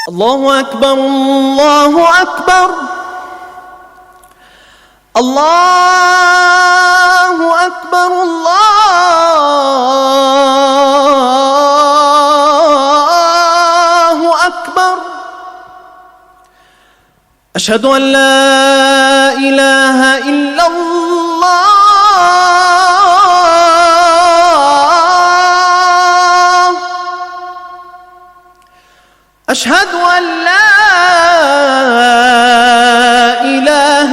الله أكبر، الله أكبر، الله أكبر، الله أكبر. أشهد أن لا إله إلا الله. أشهد أن لا إله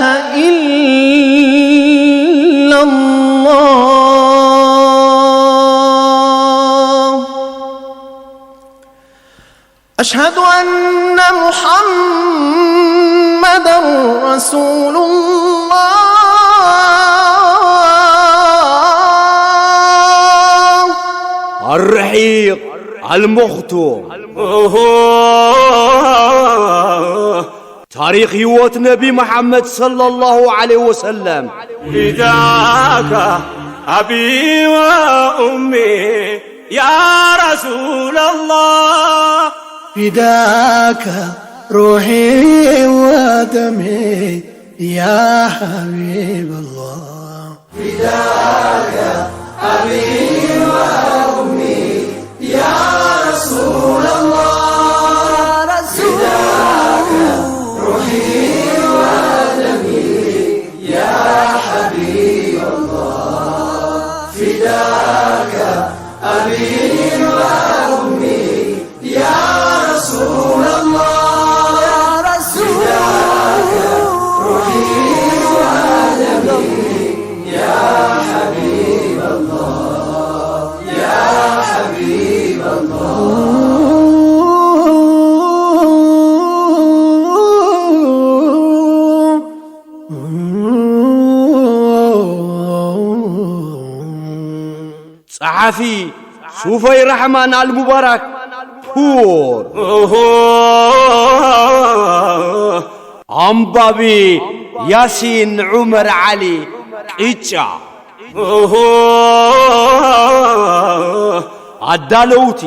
إلا الله. أشهد أن محمدا رسول الله. الرحيق المختوم. ታሪኽ ህይወት ነቢ መሓመድ ሰለላሁ ዐለይሂ ወሰለም። فداك أبي وأمي يا رسول الله. فداك روحي ودمي يا حبيب الله. فداك أبي وأمي يا رسول الله. فداك روحي ودمي يا حبيب الله. فداك أبي وأمي يا رسول الله. يا رسول الله. روحي ودمي يا حبيب الله، يا حبيب الله. ጸሓፊ ሱፈይ ራሕማን ኣልሙባራክ ፑር። ኣንባቢ ያሲን ዑመር ዓሊ ቅጫ። ኣዳለውቲ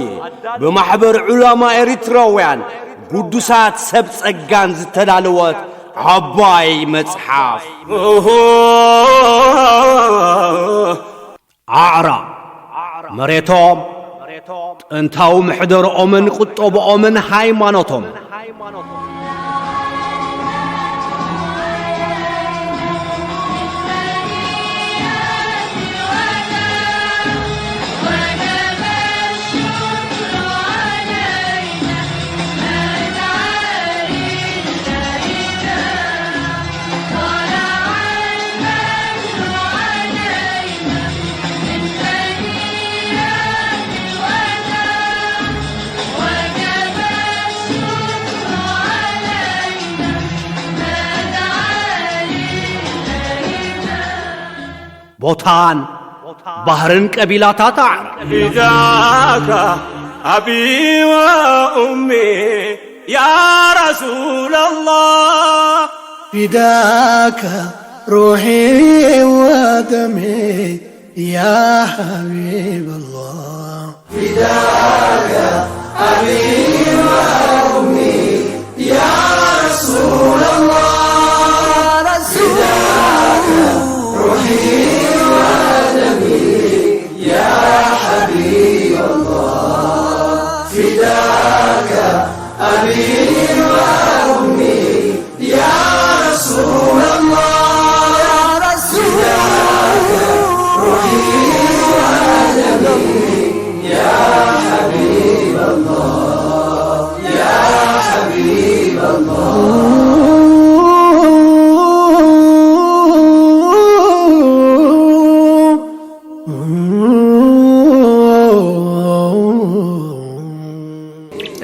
ብማሕበር ዑላማ ኤሪትራውያን ግዱሳት ሰብ ጸጋን ዝተዳለወት ዓባይ መጽሓፍ። ኣዕራ፣ መሬቶም፣ ጥንታዊ ምሕደርኦምን ቁጠብኦምን ሃይማኖቶምን። ቦታን ባህርን ቀቢላታት ኣዕራብ። فداك أبي وأمي يا رسول الله. فداك روحي ودمي يا حبيب الله. فداك أبي وأمي يا رسول الله. يا رسول الله. روحي ودمي يا حبيب الله. فداك أبي وأمي يا رسول الله. يا رسول الله. روحي ودمي يا حبيب الله، يا حبيب الله.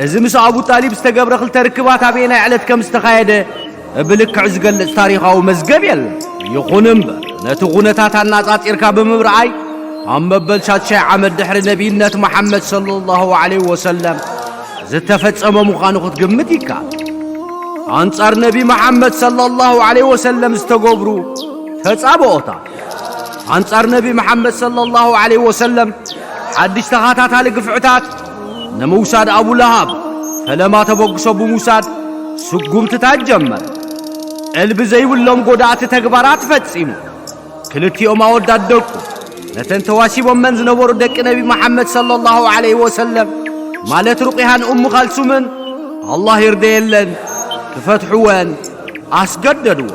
እዚ ምስ ኣቡ ጣሊብ ዝተገብረ ክልተ ርክባት ኣበየናይ ዕለት ከም ዝተኻየደ ብልክዕ ዝገልጽ ታሪኻዊ መዝገብ የለን። ይኹን እምበር፣ ነቲ ኩነታት ኣነጻጺርካ ብምርኣይ፣ ኣብ መበል ሻድሻይ ዓመት ድሕሪ ነቢይነት መሓመድ ሰለላሁ ዐለይሂ ወሰለም ዝተፈጸመ ምዃኑ ክትግምት ይከኣል። ኣንጻር ነቢ መሓመድ ሰለላሁ ዐለይሂ ወሰለም ዝተገብሩ ተጻብኦታት፣ ኣንጻር ነቢ መሓመድ ሰለላሁ ዐለይሂ ወሰለም ሓድሽ ተኸታታሊ ግፍዕታት ንምውሳድ ኣቡ ለሃብ ፈለማ ተበግሶ ብምውሳድ ስጉምትታት ጀመረ። ዕልቢ ዘይብሎም ጎዳእቲ ተግባራት ፈጺሙ። ክልቲኦም ኣወዳት ደቁ፣ ነተን ተዋሲቦመን ዝነበሩ ደቂ ነቢ መሓመድ ሰለላሁ ዐለይሂ ወሰለም፣ ማለት ሩቅያን ኡሙ ካልሱምን፣ ኣላህ ይርደየለን፣ ክፈትሕወን ኣስገደድዎ።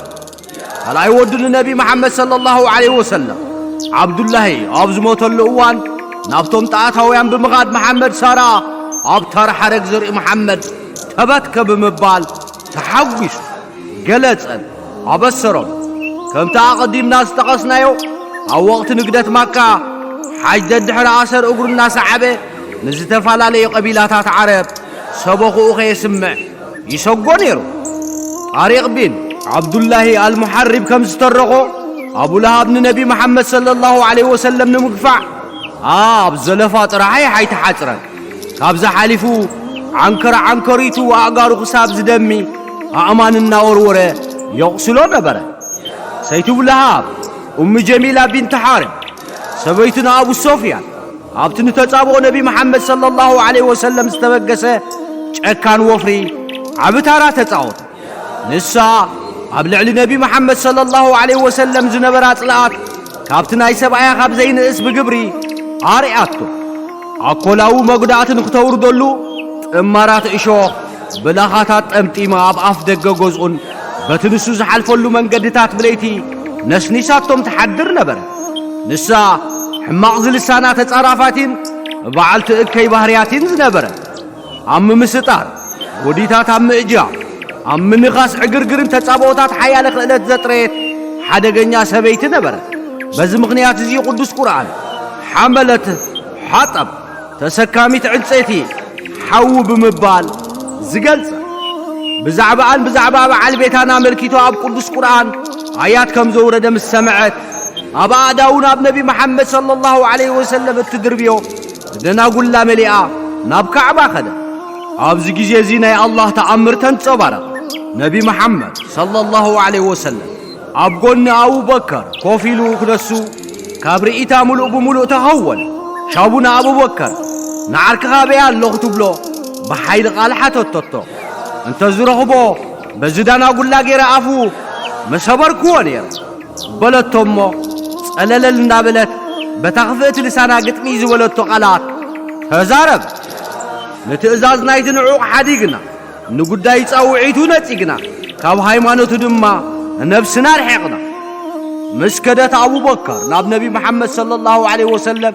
ካልኣይ ወዱ ንነቢ መሓመድ ሰለላሁ ዐለይሂ ወሰለም፣ ዓብዱላሂ፣ ኣብ ዝሞተሉ እዋን፣ ናብቶም ጣዕታውያን ብምኻድ መሓመድ ሳራ ኣብታ ሓረግ ዘርኢ መሓመድ ተበትከ ብምባል ተሓጒሱ ገለጸን ኣበሰሮም። ከምቲ ኣቐዲምና ዝጠቐስናዮ፣ ኣብ ወቕቲ ንግደት ማካ፣ ሓጅ ደድሕሪ ኣሰር እግሩ እናሰዓበ ንዝተፈላለዩ ቀቢላታት ዓረብ ሰበኽኡ ከየስምዕ ይሰጎ ነይሩ። ጣሪቕ ቢን ዓብዱላሂ ኣልሙሓሪብ ከም ዝተረኾ፣ ኣቡ ለሃብ ንነቢ መሓመድ ሰለላሁ ዐለይሂ ወሰለም ንምግፋዕ ኣብ ዘለፋ ጥራሕ ኣይተሓጽረን። ካብዚ ሓሊፉ ዓንከር ዓንከሪቱ ኣእጋሩ ክሳብ ዝደሚ ኣእማን እናወርወረ የቑስሎ ነበረ። ሰይቲ ለሃብ፣ ኡሚ ጀሚላ ቢንት ሓርብ፣ ሰበይቱ ንኣቡ ሶፍያን፣ ኣብቲ ንተጻብኦ ነቢ መሓመድ ሰለላሁ ዐለይሂ ወሰለም ዝተበገሰ ጨካን ወፍሪ ዓቢ ታራ ተጻወተ። ንሳ ኣብ ልዕሊ ነቢ መሓመድ ሰለላሁ ዐለይሂ ወሰለም ዝነበራ ጽልኣት ካብቲ ናይ ሰብኣያ ካብ ዘይንእስ ብግብሪ ኣርኣያቶ። ኣኮላዊ መጉዳእቲ ንክተውርደሉ ጥማራት እሾኽ ብላኻታት ጠምጢማ ኣብ ኣፍ ደገ ገዝኡን በቲ ንሱ ዝሓልፈሉ መንገድታት ብለይቲ ነስኒሳቶም ትሓድር ነበረት። ንሳ ሕማቕ ዝልሳና ተጻራፋቲን በዓልቲ እከይ ባህርያቲን ዝነበረት፣ ኣብ ምምስጣር፣ ውዲታት ኣብ ምእጃም፣ ኣብ ምንኻስ ዕግርግርን ተጻብኦታት ሓያለ ክእለት ዘጥረየት ሓደገኛ ሰበይቲ ነበረት። በዚ ምኽንያት እዚ ቅዱስ ቁርኣን ሓመለት ሓጠብ፣ ተሰካሚት ዕንጸይቲ ሓዊ ብምባል ዝገልጸ። ብዛዕባኣን ብዛዕባ በዓል ቤታን ኣመልኪቱ ኣብ ቅዱስ ቁርኣን ኣያት ከም ዘውረደ ምስ ሰምዐት፣ ኣብ ኣእዳዉ ናብ ነቢ መሓመድ ሰለላሁ ዐለይሂ ወሰለም እትድርብዮ ደናጉላ መሊኣ ናብ ካዕባ ከደ። ኣብዚ ግዜ እዚ ናይ ኣላህ ተኣምር ተንጸባረቐ። ነቢ መሓመድ ሰለላሁ ዐለይሂ ወሰለም ኣብ ጎኒ ኣቡበከር ኮፍ ኢሉ ክነሱ ካብ ርእይታ ምሉእ ብምሉእ ተኸወለ። ሻቡና ኣቡበከር፣ ንዓርክኻ ኣበይ ኣሎ ክትብሎ ብሓይሊ ቃል ሓተተቶ። እንተ ዝረኽቦ በዚ ዳናጉላ ገይረ ኣፉ መሰበርክዎ ነይረ። በለቶ እሞ፣ ጸለለል እንዳበለት በታ ክፍእቲ ልሳና ግጥሚ ዝበለቶ ቃላት ተዛረብ። ንትእዛዝ ናይቲ ንዑቕ ሓዲግና፣ ንጉዳይ ጻውዒቱ ነጺግና፣ ካብ ሃይማኖቱ ድማ ነብስና ኣርሒቕና። ምስ ከደት ኣቡበከር ናብ ነቢ መሓመድ ሰለላሁ ዐለይሂ ወሰለም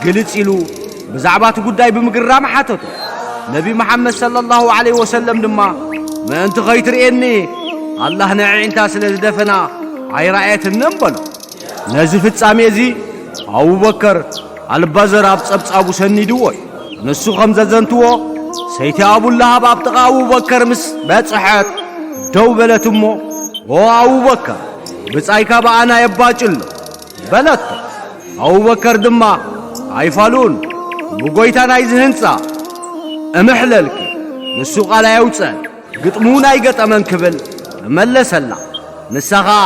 ግልጽ ኢሉ ብዛዕባ እቲ ጉዳይ ብምግራም ሓተቶ። ነቢ መሓመድ ሰለላሁ ዐለይሂ ወሰለም ድማ፣ ምእንቲ ኸይትርእየኒ ኣላህ ንዕዒንታ ስለ ዝደፈና ኣይረኣየትንን በሎ። ነዚ ፍጻሜ እዚ ኣቡበከር ኣልባዘር ኣብ ጸብጻቡ ሰኒድዎ እዩ። ንሱ ከም ዘዘንትዎ፣ ሰይቲ ኣቡላሃብ ኣብ ጥቓ ኣቡበከር ምስ በጽሐት ደው በለት እሞ፣ "ኦ ኣቡበከር፣ ብጻይካ ብኣና የባጭሎ" በለቶ። ኣቡበከር ድማ፣ "ኣይፋሉን፣ ብጎይታ ናይዚ ህንጻ እምሕለልኪ፣ ንሱ ቃል ኣየውጽአን፣ ግጥሚ እውን ኣይገጠመን" ክብል መለሰላ። ንሳ ኸኣ፣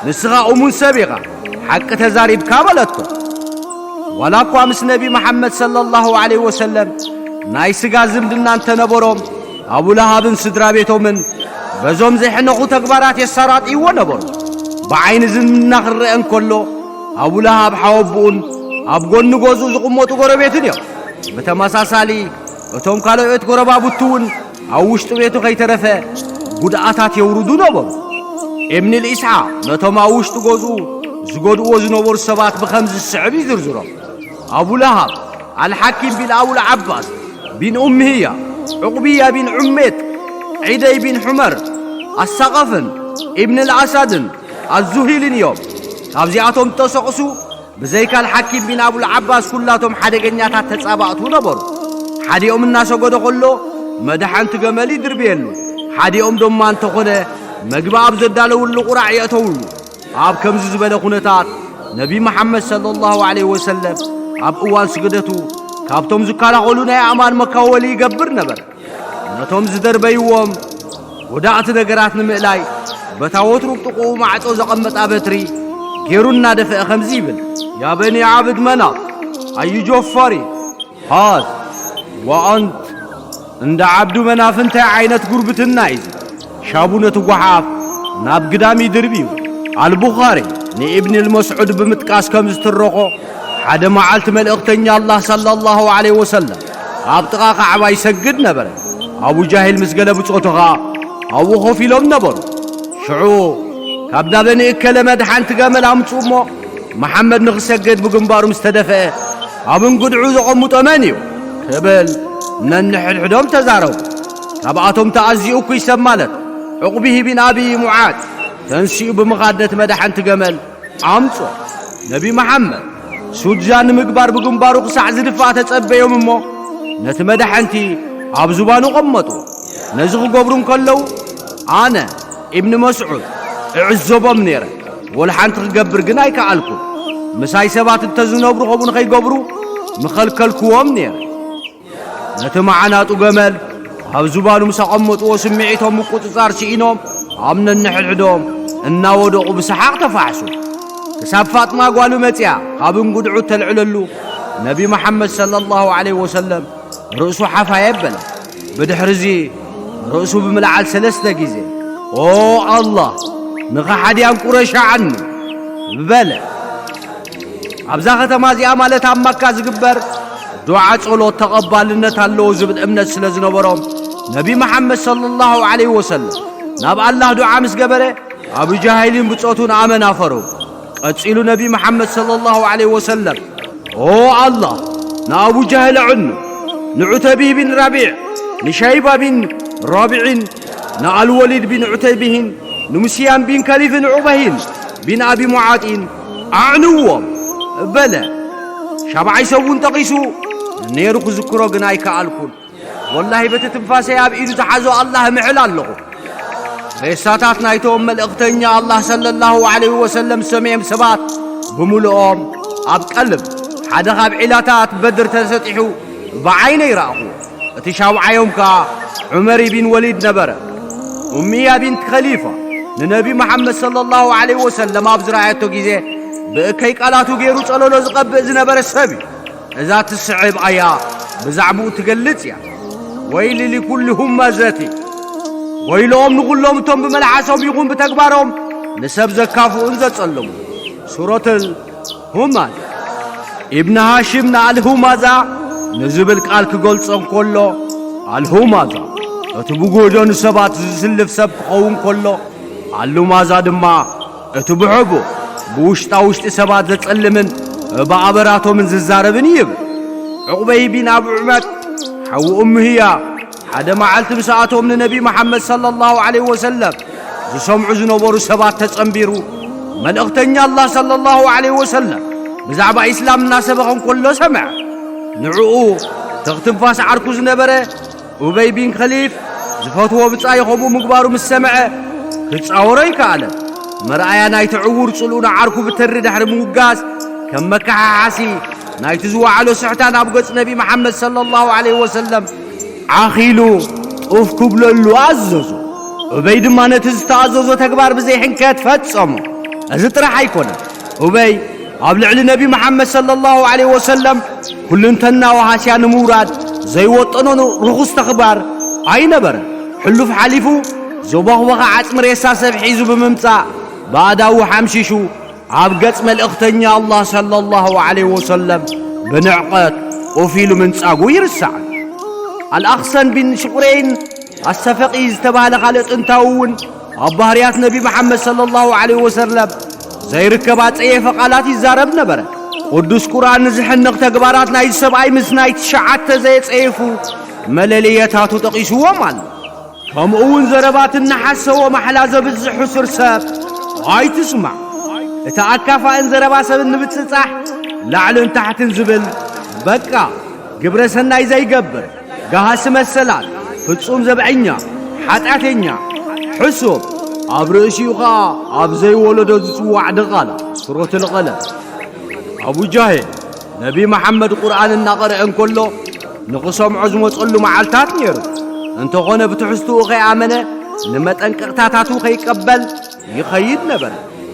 "ንስኻ እሙን ሰብ ኢኻ፣ ሓቂ ተዛሪብካ" በለቶ። ዋላ እኳ ምስ ነቢ መሓመድ ሰለላሁ ዐለይሂ ወሰለም ናይ ስጋ ዝምድና እንተነበሮም፣ ኣቡ ለሃብን ስድራ ቤቶምን በዞም ዘይሕነኹ ተግባራት የሳራጥይዎ ነበሩ። ብዓይኒ ዝምድና ክረአ እንከሎ፣ ኣቡ ለሃብ ሓወቦኡን ኣብ ጎኒ ገዝኡ ዝቕመጡ ጎረቤቱን እዮም። ብተመሳሳሊ፣ እቶም ካልኦት ጎረባብቱ እውን ኣብ ውሽጢ ቤቱ ከይተረፈ ጉድኣታት የውርዱ ነበሩ። ኢብን ኢስሓቅ ነቶም ኣብ ውሽጢ ገዝኡ ዝጎድእዎ ዝነበሩ ሰባት ብኸምዚ ዝስዕብ ይዝርዝሮም። ኣቡ ለሃብ፣ ኣልሓኪም ቢን ኣቡል ዓባስ ቢን ኡምህያ፣ ዑቕብያ ቢን ዑሜት፣ ዒደይ ቢን ሑመር፣ ኣሳቐፍን ኢብን ኣልኣሳድን ኣዙሂልን እዮም። ካብዚኣቶም እተሰቕሱ ብዘይካ ኣልሓኪም ቢን ኣቡል ዓባስ ኩላቶም ሓደገኛታት ተጻባእቱ ነበሩ። ሓዲኦም እናሰገደ ከሎ መድሓንቲ ገመል ይድርብየሉ፣ ሓዲኦም ድማ እንተኾነ መግቢ ኣብ ዘዳለውሉ ቁራዕ የእተውሉ። ኣብ ከምዚ ዝበለ ኩነታት ነቢ መሓመድ ሰለላሁ ዐለይሂ ወሰለም ኣብ እዋን ስግደቱ ካብቶም ዝከላኸሉ ናይ ኣእማን መካወሊ ይገብር ነበረ። ነቶም ዝደርበይዎም ጎዳእቲ ነገራት ንምእላይ በታ ወትሩ ጥቕኡ ማዕጾ ዘቐመጣ በትሪ ገይሩ እናደፍአ ከምዚ ይብል፣ "ያ በኒ ዓብድ መናፍ፣ ኣዩ ጆፋሪ ሃዝ ወኣንት እንዳ ዓብዱ መናፍ እንታይ ዓይነት ጉርብትና እዩ እዚ? ሻቡ ነቲ ጓሓፍ ናብ ግዳም ይድርብዩ። ኣልቡኻሪ ንኢብን ልመስዑድ ብምጥቃስ ከም ዝትረኾ፣ ሓደ መዓልቲ መልእኽተኛ ኣላህ ሰለላሁ ዐለይሂ ወሰለም ኣብ ጥቓ ካዕባ ይሰግድ ነበረ። ኣቡ ጃሂል ምስ ገለ ብጾቱ ኸኣ ኣብኡ ኮፍ ኢሎም ነበሩ። ሽዑ ካብ ናበ ንእከለ መድሓንቲ ገመል ኣምጽኡ እሞ፣ መሓመድ ንኽሰግድ ብግንባሩ ምስ ተደፍአ፣ ኣብ እንጉድዑ ዘቐምጦ መን እዩ? ክብል ነንሕድሕዶም ተዛረቡ። ካብኣቶም ተኣዚኡ እኩይ ሰብ ማለት ዑቕቢህ ቢን ኣቢ ሙዓዝ ተንሲኡ ብምኻድ ነቲ መድሓንቲ ገመል ኣምጾ። ነቢ መሓመድ ሱጃ ንምግባር ብግንባሩ ክሳዕ ዝድፋእ ተጸበዮም እሞ፣ ነቲ መድሓንቲ ኣብ ዝባኑ ቀመጡ። ነዚ ክገብሩ እንከለዉ፣ ኣነ ኢብን መስዑድ እዕዘቦም ነይረ። ወላ ሓንቲ ክገብር ግን ኣይከኣልኩን። ምሳይ ሰባት እንተዝነብሩ ከምኡ ንኸይገብሩ ምኸልከልክዎም ነይረ። ነቲ መዓናጡ ገመል ኣብ ዝባኑ ምስ ኣቐመጥዎ፣ ስምዒቶም ምቁጽጻር ስኢኖም ኣብ ነንሕድሕዶም እናወደቑ ብሰሓቕ ተፋሕሱ። ክሳብ ፋጥማ ጓሉ መጺኣ ካብ እንጉድዑ ተልዕለሉ፣ ነቢ መሓመድ ሰለላሁ ዐለይሂ ወሰለም ርእሱ ሓፋ የበለ። ብድሕርዚ ርእሱ ብምልዓል ሰለስተ ግዜ፣ "ኦ ኣላህ፣ ንኸሓድያን ቁረሽ ኣዕኑ" በለ። ኣብዛ ከተማ እዚኣ፣ ማለት ኣብ መካ ዝግበር ዱዓ ጸሎት ተቐባልነት ኣለዎ ዝብል እምነት ስለ ዝነበሮም፣ ነቢ መሓመድ ሰለላሁ ዐለይሂ ወሰለም ናብ ኣላህ ዱዓ ምስ ገበረ፣ ኣቡ ጃሂልን ብጾቱን ኣመና ፈርሁ። ቀጺሉ ነቢ መሓመድ ሰለላሁ ዐለይሂ ወሰለም፣ "ኦ ኣላህ፣ ንኣቡ ጃህል ኣዕኑ፣ ንዑተቢህ ቢን ራቢዕ፣ ንሻይባ ቢን ራቢዕን፣ ንኣልወሊድ ቢን ዑተቢህን፣ ንሙስያም ቢን ከሊፍን ዑበይን ቢን ኣቢ ሙዓጢን ኣዕንዎም" በለ። ሻብዓይ ሰብ እውን ጠቒሱ ነይሩ፣ ክዝክሮ ግን ኣይከኣልኩን። ወላሂ፣ በቲ ትንፋሰይ ኣብ ኢዱ ዝሓዞ ኣላህ እምዕል ኣለኹ። ሬሳታት ናይቶም መልእኽተኛ ኣላህ ሰለላሁ ዐለይሂ ወሰለም ዝሰምዑ ሰባት ብምሉኦም ኣብ ቀልብ ሓደ ካብ ዒላታት በድር ተሰጢሑ ብዓይነይ ረኣኹዎ። እቲ ሻብዓዮም ከኣ ዑመር ኢብን ወሊድ ነበረ። ኡምያ ቢንት ኸሊፋ ንነቢ መሓመድ ሰለላሁ ዐለይሂ ወሰለም ኣብ ዝረኣየቶ ግዜ ብእከይ ቃላቱ ገይሩ ጸለሎ ዝቐብእ ዝነበረ ሰብ እዩ። እዛ ትስዕብ ኣያ ብዛዕባኡ ትገልጽ እያ። "ወይሊ ሊኩሊ ሁማዘቲ"፣ ወይልኦም ንኹሎም እቶም ብመልሓሶም ይኹን ብተግባሮም ንሰብ ዘካፍኡን ዘጸልሙ። ሱረቱል ሁማዛ። ኢብን ሃሽም ንኣልሁማዛ ንዝብል ቃል ክገልጾ እንከሎ፣ ኣልሁማዛ እቲ ብጎዶ ንሰባት ዝስልፍ ሰብ ክኸውን ከሎ፣ ኣሉማዛ ድማ እቲ ብሕቡእ ብውሽጣ ውሽጢ ሰባት ዘጸልምን ብኣበራቶምን ዝዛረብን እዩ ይብል። ዑቕበይ ቢን ኣብ ዑመር ሓዊ እሙ ህያ ሓደ መዓልቲ ምስኣቶም ንነቢ መሓመድ ሰለላሁ ዐለይሂ ወሰለም ዝሰምዑ ዝነበሩ ሰባት ተጸንቢሩ፣ መልእኽተኛ ኣላህ ሰለላሁ ዐለይሂ ወሰለም ብዛዕባ ኢስላም እናሰበኸ እንከሎ ሰምዐ። ንዕኡ ተኽትንፋስ ዓርኩ ዝነበረ ኡበይ ቢን ኸሊፍ ዝፈትዎ ብጻዩ ከምኡ ምግባሩ ምስ ሰምዐ ክጻወሮ ኣይከኣለን። መርኣያ ናይቲ ዕዉር ጽልኡ ንዓርኩ ብትሪ ድሕሪ ምውጋዝ ከም መከሓሓሲ ናይቲ ዝወዓሎ ስሕታ ናብ ገጽ ነቢ መሓመድ ሰለላሁ ዐለይሂ ወሰለም ዓኺሉ ጡፍ ክብለሉ ኣዘዞ። ኡበይ ድማ ነቲ ዝተኣዘዞ ተግባር ብዘይ ሕንከት ፈጸሞ። እዚ ጥራሕ ኣይኮነን። ኡበይ ኣብ ልዕሊ ነቢ መሓመድ ሰለላሁ ዐለይሂ ወሰለም ኩልንተናዊ ሃስያ ንምውራድ ዘይወጠኖ ርኹስ ተግባር ኣይነበረን። ሕሉፍ ሓሊፉ ዘቦኽቦኸ ዓጽሚ ሬሳ ሰብ ሒዙ ብምምጻእ ብኣእዳዉ ሓምሺሹ ኣብ ገጽ መልእኽተኛ ኣላህ ሰለላሁ ዐለይሂ ወሰለም ብንዕቀት ኡፍ ኢሉ ምንጻጉ ይርሳዕ። ኣልኣኽሰን ቢን ሽቁረይን ኣሰፈቂ ዝተባህለ ካልእ ጥንታዊ እውን ኣብ ባህርያት ነቢ መሓመድ ሰለላሁ ዐለይሂ ወሰለም ዘይርከብ ኣጸየፈ ቃላት ይዛረብ ነበረ። ቅዱስ ቁርኣን ንዝሕነቕ ተግባራት ናይዚ ሰብኣይ ምስ ናይ ትሽዓተ ዘየጸየፉ መለለየታቱ ጠቒስዎም ኣሎ። ከምኡ እውን ዘረባት እናሓሰዎ ማሕላ ዘብዝሕ ሕሱር ሰብ ኣይትስማዕ። እቲ ኣካፋእን ዘረባ ሰብን ምብጽጻሕ ላዕልን ታሕትን ዝብል፣ በቃ፣ ግብረ ሰናይ ዘይገብር፣ ጋሃሲ መሰላት፣ ፍጹም ዘብዐኛ፣ ሓጢኣተኛ፣ ሕሱር፣ ኣብ ርእሲኡ ኸኣ ኣብ ዘይወለዶ ዝጽዋዕ ድቓላ። ሱረቱል ቀለም። ኣቡ ጃህል ነቢ መሓመድ ቁርኣን እናቐርአ እንከሎ ንኽሰምዖ ዝመጸሉ መዓልታት ነይሩ። እንተኾነ ብትሕዝትኡ ከይኣመነ ንመጠንቀቕታታቱ ከይቀበል ይኸይድ ነበረ።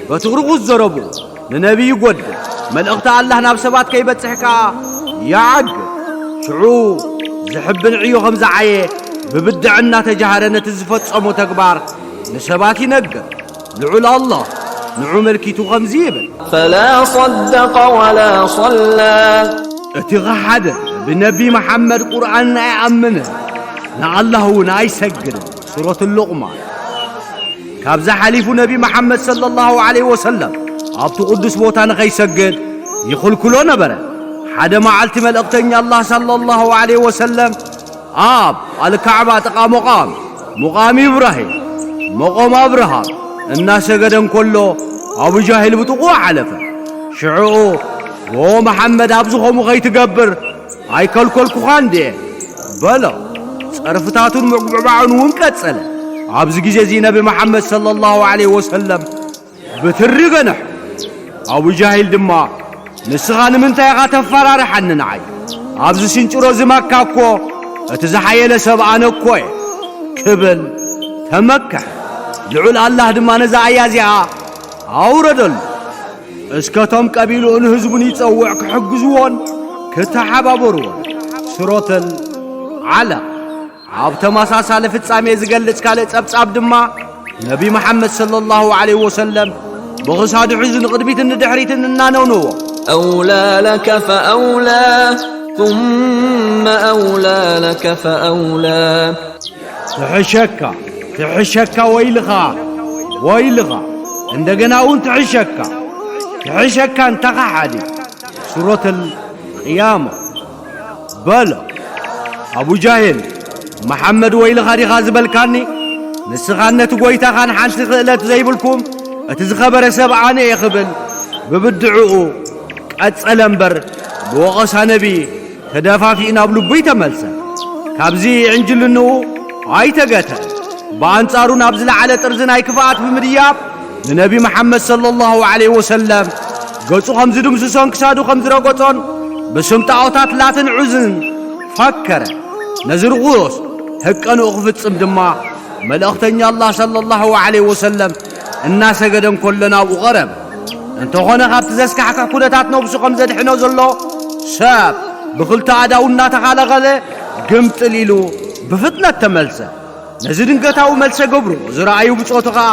በቲ ርኹስ ዘረብኡ ንነቢ ይጎድእ፣ መልእኽቲ ኣላህ ናብ ሰባት ከይበጽሕ ከኣ ይዓግብ። ሽዑ ዝሕብን ዕዮ ከም ዝዓየ ብብድዐ እናተጃሃረ ነቲ ዝፈጸሞ ተግባር ንሰባት ይነግር። ልዑል ኣላህ ንዑ መልኪቱ ከምዚ ይብል። فلا صدق ولا صلى እቲ ኸሓደ ብነቢ መሓመድ ቁርኣን ኣይኣምንን፣ ንኣላህ እውን ኣይሰግድን። ሱረት ሉቕማን። ካብዚ ሓሊፉ ነቢ መሓመድ ሰለላሁ ዐለይሂ ወሰለም ኣብቲ ቅዱስ ቦታ ንኸይሰግድ ይኽልክሎ ነበረ። ሓደ መዓልቲ መልእኽተኛ ኣላህ ሰለላሁ ዐለይሂ ወሰለም ኣብ ኣልካዕባ ጥቓ መቓም፣ መቓም ኢብራሂም፣ መቓም ኣብርሃም እናሰገደ እንከሎ ኣቡ ጃሂል ብጥቕኡ ሓለፈ። ሽዑኡ "ዎ መሓመድ፣ ኣብዚ ኸምኡ ኸይትገብር ኣይከልከልኩኻን ድየ?" በሎ። ጸርፍታቱን ምጉብዕባዑን እውን ቀጸለ። ኣብዚ ግዜ እዚ ነቢ መሓመድ ሰለላሁ ዐለይሂ ወሰለም ብትሪ ገነሑ። ኣቡ ጃሂል ድማ "ንስኻ ንምንታይ ኢኻ ተፈራርሓኒ ንዓይ? ኣብዚ ስንጭሮ እዚ ማካ እኮ እቲ ዝሓየለ ሰብ ኣነ እኮ እየ" ክብል ተመክሐ። ልዑል ኣላህ ድማ ነዛ ኣያ እዚኣ ኣውረደሉ። እስከ እቶም ቀቢልኡን ህዝቡን ይጸውዕ ክሕግዝዎን ክተሓባበርዎን። ሱረቱል ዓለቕ። ኣብ ተመሳሳሊ ፍጻሜ ዝገልጽ ካልእ ጸብጻብ ድማ ነቢ መሓመድ ሰለላሁ ዐለይሂ ወሰለም ብኽሳዱ ሒዙ ንቕድሚትን ንድሕሪትን እናነውነዎ أولى لك فأولى ثم أولى لك فأولى ትሕሸካ፣ ትሕሸካ፣ ወይልኻ፣ ወይልኻ፣ እንደገና እውን ትሕሸካ፣ ትሕሸካ እንታ ኸሓዲ። ሱረቱል ቅያማ። በሎ፣ ኣቡ ጃሂል፣ መሓመድ ወይልኻ ዲኻ ዝበልካኒ? ንስኻን ነቲ ጎይታኻን ሓንቲ ክእለት ዘይብልኩም እቲ ዝኸበረ ሰብ ኣነ እየ ክብል ብብድዕኡ ቀጸለ እምበር ብወቐሳ ነቢ ተደፋፊኡ ናብ ልቡይ ተመልሰ። ካብዚ ዕንጅልንኡ ኣይተገተን። ብኣንጻሩ ናብ ዝለዓለ ጥርዚ ናይ ክፍኣት ብምድያብ ንነቢ መሓመድ ሰለላሁ ዐለይሂ ወሰለም ገጹ ከም ዝድምስሶን ክሳዱ ከም ዝረገጾን ብስም ጣዖታት ላትን ዑዝን ፈከረ። ነዚ ርኹስ ህቀንኡ ክፍጽም ድማ መልእኽተኛ ኣላህ ሰለላሁ ዐለይሂ ወሰለም እናሰገደ እንከሎ ናብኡ ቀረበ። እንተኾነ ካብቲ ዘስካሕክሕ ኩነታት ነብሱ ከም ዘድሕኖ ዘሎ ሰብ ብኽልተ ኣእዳዉ እናተኻለኸለ ግምጥል ኢሉ ብፍጥነት ተመልሰ። ነዚ ድንገታዊ መልሰ ገብሩ ዝረኣዩ ብጾቱ ኸኣ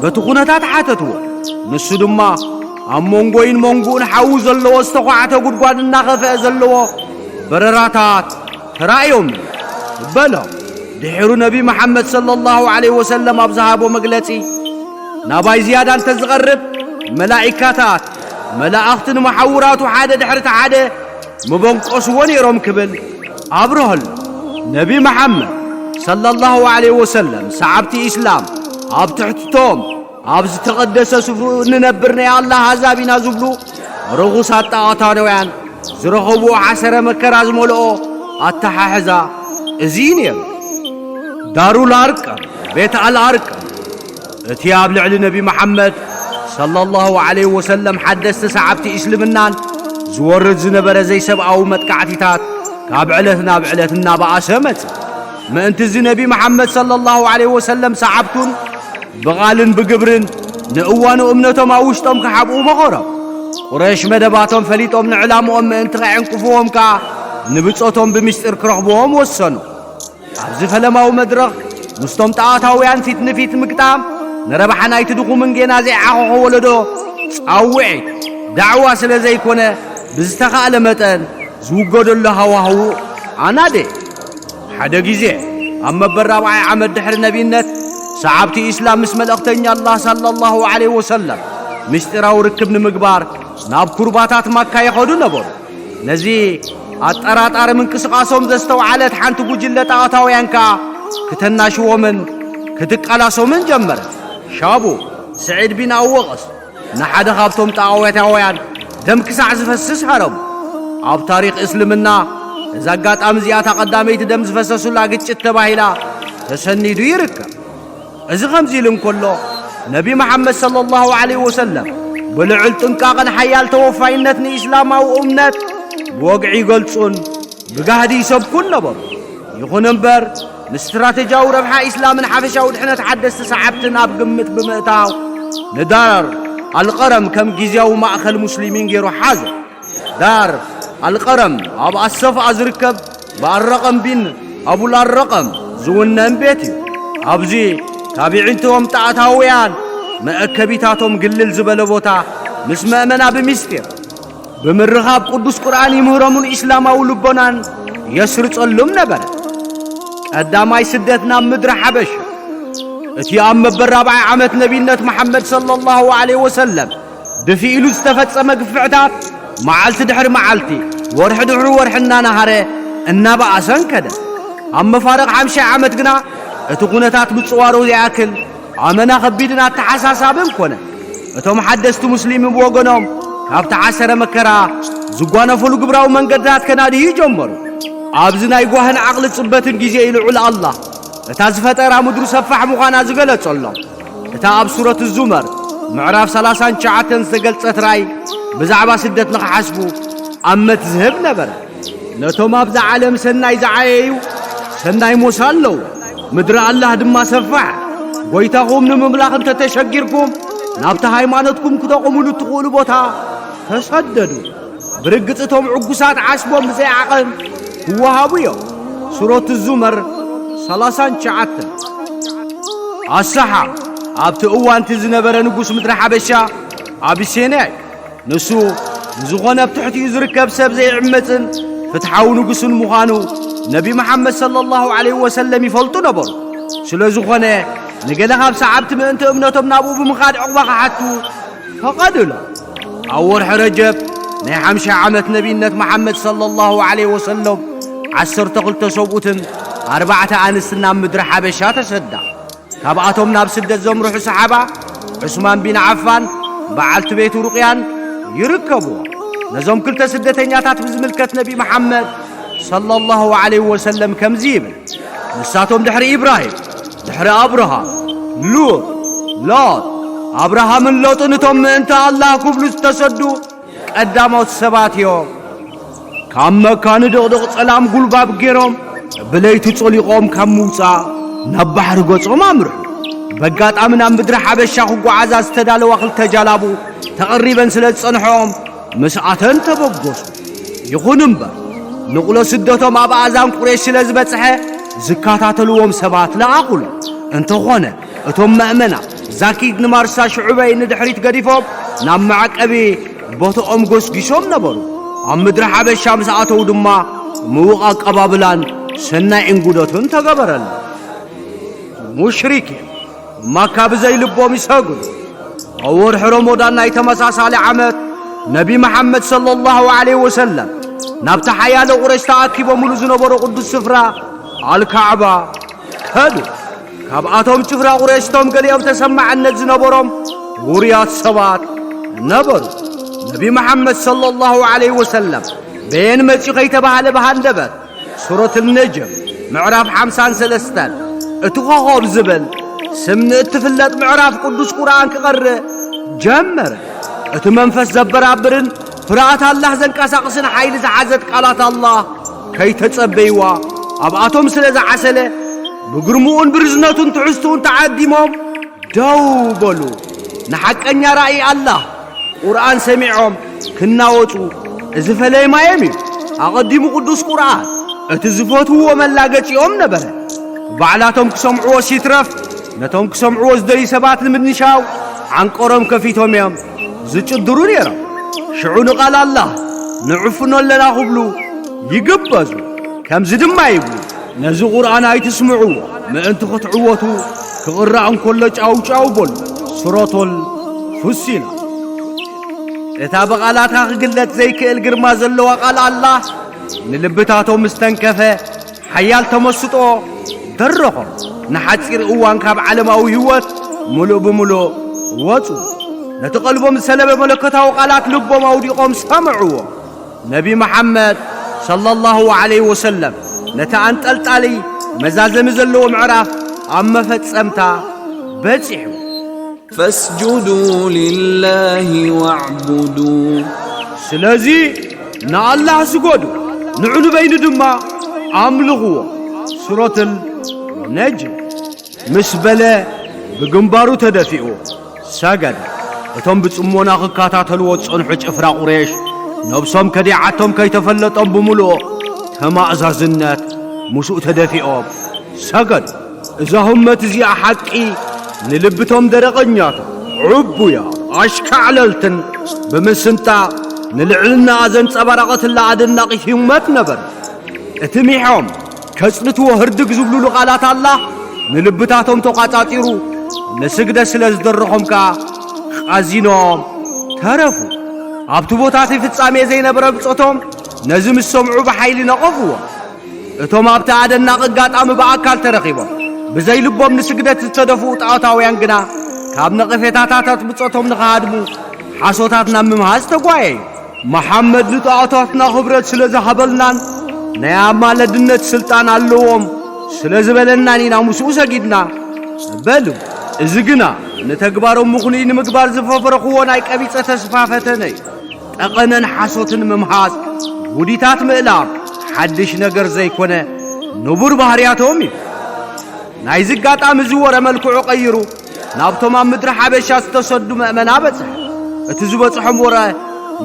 በቲ ኩነታት ሓተትዎ። ንሱ ድማ ኣብ መንጎይን መንጎኡን ሓዊ ዘለዎ ዝተዃዕተ ጉድጓድ እናኸፍአ ዘለዎ በረራታት ተራእዮም በሎ። ድሒሩ ነቢ መሓመድ ሰለላሁ ዐለይሂ ወሰለም ኣብ ዝሃቦ መግለጺ፣ ናባይ ዝያዳ እንተ ዝቐርብ መላኢካታት መላእኽቲ ንመሓውራቱ ሓደ ድሕሪ እቲ ሓደ ምበንቆስዎ ነይሮም ክብል ኣብርሀሉ። ነቢ መሓመድ ሰለላሁ ዐለይሂ ወሰለም ሰዓብቲ ኢስላም ኣብ ትሕትቶም ኣብ ዝተቐደሰ ስፍርኡ እንነብር ናይ ኣላህ ኣዛብ ኢና ዝብሉ ርኹሳት ጣዖታውያን ዝረኸብዎ ሓሰረ መከራ ዝመልኦ ኣተሓሕዛ እዚ እዩ ነይሩ። ዳሩል ኣርቀም፣ ቤት ኣል ኣርቀም፣ እቲ ኣብ ልዕሊ ነቢ መሓመድ ሰለላሁ ዐለይሂ ወሰለም ሓደስቲ ሰዓብቲ እስልምናን ዝወርድ ዝነበረ ዘይሰብኣዊ መጥቃዕቲታት ካብ ዕለት ናብ ዕለት እናበኣሰ መጸ። ምእንቲ እዚ ነቢ መሓመድ ሰለላሁ ዐለይሂ ወሰለም ሰዓብቱን ብቓልን ብግብርን ንእዋኑ እምነቶም ኣብ ውሽጦም ክሓብኡ መኸሮም። ቁረሽ መደባቶም ፈሊጦም ንዕላምኦም ምእንቲ ከዕንቅፍዎም ከኣ ንብጾቶም ብምስጢር ክረኽብዎም ወሰኑ። ኣብዚ ፈለማዊ መድረኽ ምስቶም ጣዖታውያን ፊት ንፊት ምግጣም ንረብሓ ናይቲ ድኹምን ጌና ዘይዓኸኾ ወለዶ ጻውዒት ዳዕዋ ስለ ዘይኮነ ብዝተኻእለ መጠን ዝውገደሉ ሃዋህው ኣናደ። ሓደ ግዜ ኣብ መበል ራብዓይ ዓመት ድሕሪ ነቢነት ሰዓብቲ ኢስላም ምስ መልእኽተኛ ኣላህ ሰለላሁ ዐለይሂ ወሰለም ምስጢራዊ ርክብ ንምግባር ናብ ኩርባታት ማካ ይኸዱ ነበሩ። ነዚ ኣጠራጣሪ ምንቅስቓሶም ዘስተውዓለት ሓንቲ ጉጅለ ጣዖታውያን ከኣ ክተናሽዎምን ክትቃላሶምን ጀመረት። ሻቡ ስዒድ ቢን ኣወቐስ ንሓደ ካብቶም ጣዖታውያን ደም ክሳዕ ዝፈስስ ሃረሙ። ኣብ ታሪኽ እስልምና እዛ ኣጋጣሚ እዚኣታ ቀዳመይቲ ደም ዝፈሰሱላ ግጭት ተባሂላ ተሰኒዱ ይርከብ። እዚ ከምዚ ኢሉ እንከሎ ነቢ መሓመድ ሰለላሁ ዐለይሂ ወሰለም ብልዑል ጥንቃቐን ሓያል ተወፋይነት ንኢስላማዊ እምነት ብወግዒ ይገልጹን ብጋህዲ ይሰብኩን ነበሩ። ይኹን እምበር ንስትራተጂያዊ ረብሓ ኢስላምን ሓፈሻዊ ድሕነት ሓደስቲ ሰዓብትን ኣብ ግምት ብምእታው ንዳር ኣልቀረም ከም ግዝያዊ ማእከል ሙስሊሚን ገይሩ ሓዞ። ዳር ኣልቀረም ኣብ ኣሰፍኣ ዝርከብ ብኣረቐም ቢን ኣቡል ኣረቐም ዝውነን ቤት እዩ። ኣብዚ ካብ ይዕንትዎም ጣዕታውያን መእከቢታቶም ግልል ዝበለ ቦታ ምስ መእመና ብምስጢር ብምርኻብ ቅዱስ ቁርኣን ይምህሮምን ኢስላማዊ ልቦናን የስርጸሉም ነበረ። ቀዳማይ ስደት ናብ ምድሪ ሓበሻ። እቲ ኣብ መበል ራብዓይ ዓመት ነቢነት መሓመድ ሰለላሁ ዐለይሂ ወሰለም ድፊ ኢሉ ዝተፈጸመ ግፍዕታት መዓልቲ ድሕሪ መዓልቲ፣ ወርሒ ድሕሪ ወርሒ እናናሃረ እናበኣሰን ከደ። ኣብ መፋርቕ ሓምሻይ ዓመት ግና እቲ ኩነታት ምጽዋሩ ዘይኣክል ኣመና ከቢድን ኣተሓሳሳብን ኮነ። እቶም ሓደስቲ ሙስሊም ብወገኖም ካብቲ ዓሰረ መከራ ዝጓነፈሉ ግብራዊ መንገድታት ከናድዩ ጀመሩ። ኣብዚ ናይ ጓህን ዓቕሊ ጽበትን ግዜ ኢሉ ልዑል ኣላህ እታ ዝፈጠራ ምድሩ ሰፋሕ ምዃና ዝገለጸሎም። እታ ኣብ ሱረት ዙመር ምዕራፍ ሰላሳን ትሽዓተን ዝተገልጸት ራእይ ብዛዕባ ስደት ንኽሓስቡ ኣመት ዝህብ ነበረ። ነቶም ኣብዛ ዓለም ሰናይ ዝዓየዩ ሰናይ ሞሳ ኣለዉ። ምድሪ ኣላህ ድማ ሰፋሕ። ጎይታኹም ንምምላኽ እንተተሸጊርኩም ናብቲ ሃይማኖትኩም ክተቑሙሉ እትኽእሉ ቦታ ተሰደዱ። ብርግጽ እቶም ዕጉሳት ዓስቦም ብዘይ ዓቐን ክወሃቡ እዮም። ሱረት ዙመር ሰላሳን ትሽዓተን። ኣሰሓ ኣብቲ እዋንቲ ዝነበረ ንጉስ ምድሪ ሓበሻ ኣቢሴንያ እዩ። ንሱ ንዝኾነ ኣብ ትሕቲኡ ዝርከብ ሰብ ዘይዕመጽን ፍትሓዊ ንጉስን ምዃኑ ነቢ መሓመድ ሰለላሁ ዐለይሂ ወሰለም ይፈልጡ ነበሩ። ስለ ዝኾነ ንገለ ካብ ሰዓብቲ ምእንቲ እምነቶም ናብኡ ብምኻድ ዕቑባ ክሓቱ ፈቐዱሎም። ኣብ ወርሒ ረጀብ ናይ ሓምሻይ ዓመት ነቢነት መሓመድ ሰለላሁ ዐለይሂ ወሰለም ዓሰርተ ክልተ ሰብኡትን ኣርባዕተ ኣንስትን ናብ ምድሪ ሓበሻ ተሰዳ። ካብኣቶም ናብ ስደት ዘምርሑ ሰሓባ ዑስማን ቢን ዓፋን በዓልቲ ቤቱ ሩቕያን ይርከብዎ። ነዞም ክልተ ስደተኛታት ብዝምልከት ነቢ መሓመድ ሰለላሁ ዐለይሂ ወሰለም ከምዚ ይብል፣ ንሳቶም ድሕሪ ኢብራሂም፣ ድሕሪ ኣብርሃም፣ ሉጥ፣ ሎጥ፣ ኣብርሃምን ሎጥን እቶም ምእንቲ ኣላህ ክብሉ ዝተሰዱ ቀዳሞት ሰባት እዮም። ካብ መካ ንድቕድቕ ጸላም ጉልባብ ገይሮም ብለይቲ ጸሊቖም ካብ ምውጻእ ናብ ባሕሪ ገጾም ኣምርሑ። በጋጣሚ ናብ ምድሪ ሓበሻ ክጓዓዛ ዝተዳለዋ ክልተ ጃላቡ ተቐሪበን ስለ ዝጸንሖም ምስኣተን ተበገሱ። ይኹን እምበር ንቕሎ ስደቶም ኣብ ኣእዛን ቁሬሽ ስለ ዝበጽሐ ዝከታተልዎም ሰባት ለኣኹሎም። እንተኾነ እቶም መእመና ዛኪድ ንማርሳ ሽዑበይ ንድሕሪት ገዲፎም ናብ መዕቀቢ ቦትኦም ጎስጊሶም ነበሩ። ኣብ ምድሪ ሓበሻ ምስ ኣተዉ ድማ ምዉቕ ኣቀባብላን ሰናይ እንግዶትን ተገበረሎም። ሙሽሪኪን ማካ ብዘይ ልቦም ይሰግዱ። ኣብ ወርሒ ረመዳን ናይ ተመሳሳሊ ዓመት ነቢ መሓመድ ሰለላሁ ዐለይሂ ወሰለም ናብቲ ሓያሎ ቁረሽ ተኣኪቦምሉ ዝነበሮ ቅዱስ ስፍራ ኣልካዕባ ከዱ። ካብኣቶም ጭፍራ ቁረሽ እቶም ገሊኦም ተሰማዕነት ዝነበሮም ውሩያት ሰባት ነበሩ። ነቢ መሓመድ ሰለላሁ ዐለይሂ ወሰለም በየን መጺኡ ከይተባህለ ብሃንደበት ሱረት ነጅም ምዕራፍ ሓምሳን ሰለስተን እቲ ኮኾብ ዝብል ስም ንእትፍለጥ ምዕራፍ ቅዱስ ቁርኣን ክቐርእ ጀመረ። እቲ መንፈስ ዘበራብርን ፍርሃት ኣላህ ዘንቀሳቕስን ሓይሊ ዝሓዘት ቃላት ኣላህ ከይተጸበይዋ ኣብኣቶም ስለ ዝዓሰለ ብግርምኡን ብርዝነቱን ትሕዝትኡን ተዓዲሞም ደው በሉ። ንሓቀኛ ራእይ ኣላህ ቁርኣን ሰሚዖም ክናወጹ እዚ ፈለማዮም እዩ። ኣቐዲሙ ቅዱስ ቁርኣን እቲ ዝፈትውዎ መላገጺኦም ነበረ። ባዕላቶም ክሰምዕዎስ ይትረፍ ነቶም ክሰምዕዎ ዝደልዩ ሰባት ንምንሻው ዓንቀሮም ከፊቶም እዮም ዝጭድሩ ነይሮም። ሽዑ ንቓል ኣላህ ንዕፍኖ ኣለና ክብሉ ይግበዙ። ከምዚ ድማ ይብሉ፣ ነዚ ቁርኣን ኣይትስምዕዎ፣ ምእንቲ ክትዕወቱ ክቕራእ እንከሎ ጫው ጫው በሉ። ሱረቱል ፉሲላ። እታ ብቓላታ ክግለጽ ዘይክእል ግርማ ዘለዋ ቃል ኣላህ ንልብታቶም ዝተንከፈ ሓያል ተመስጦ ደረኾም። ንሓጺር እዋን ካብ ዓለማዊ ህይወት ምሉእ ብምሉእ ወጹ። ነቲ ቀልቦም ዝሰለበ መለኮታዊ ቃላት ልቦም ኣውዲቖም ሰምዕዎ። ነቢ መሓመድ ሰለላሁ ዐለይሂ ወሰለም ነቲ ኣንጠልጣሊ መዛዘሚ ዘለዎ ምዕራፍ ኣብ መፈጸምታ በጺሑ። فاسجدوا لله واعبدوا። ስለዚ ንኣላህ ስገዱ፣ ንዑ ንበይኑ ድማ ኣምልኽዎ። ሱረቱል ነጅም። ምስ በለ ብግንባሩ ተደፊኡ ሰገደ። እቶም ብጽሞና ክከታተልዎ ዝጸንሑ ጭፍራ ቁሬሽ ነብሶም ከዲዓቶም ከይተፈለጦም ብምሉእ ተማእዛዝነት ምስኡ ተደፊኦም ሰገዱ። እዛ ህመት እዚኣ ሓቂ ንልብቶም ደረቐኛታት፣ ዕቡያ፣ ኣሽካዕለልትን ብምስንጣቕ ንልዕልናኣ ዘንጸባረቐትላ ኣደናቒት ህመት ነበረ። እቲ ሚሖም ከጽንትዎ ህርድግ ዝብሉሉ ቃላት ኣላህ ንልብታቶም ተቋጻጺሩ፣ ንስግደት ስለ ዝደረኾም ከኣ ቃዚኖም ተረፉ። ኣብቲ ቦታ እቲ ፍጻሜ ዘይነበረ ብጾቶም ነዚ ምስ ሰምዑ ብሓይሊ ነቐፍዎ። እቶም ኣብቲ ኣደናቒ ኣጋጣሚ ብኣካል ተረኺቦም ብዘይ ልቦም ንስግደት ዝተደፍኡ ጣዖታውያን ግና ካብ ነቐፌታታት ብጾቶም ንኽሃድሙ ሓሶታት ናብ ምምሃዝ ተጓየዩ። መሓመድ ንጣዖታትና ክብረት ስለ ዝሃበልናን ናይ ኣማለድነት ስልጣን ኣለዎም ስለ ዝበለናን ኢና ምስኡ ሰጊድና በሉ። እዚ ግና ንተግባሮም ምኽኑይ ንምግባር ዝፈፈረኽዎ ናይ ቀቢጸ ተስፋ ፈተነ እዩ። ጠቐነን ሓሶትን ምምሃዝ፣ ውዲታት ምእላም ሓድሽ ነገር ዘይኮነ ንቡር ባህርያቶም እዩ። ናይዚ ኣጋጣሚ እዚ ወረ መልክዑ ቀይሩ ናብቶም ኣብ ምድሪ ሓበሻ ዝተሰዱ መእመና በጽሐ። እቲ ዝበጽሖም ወረ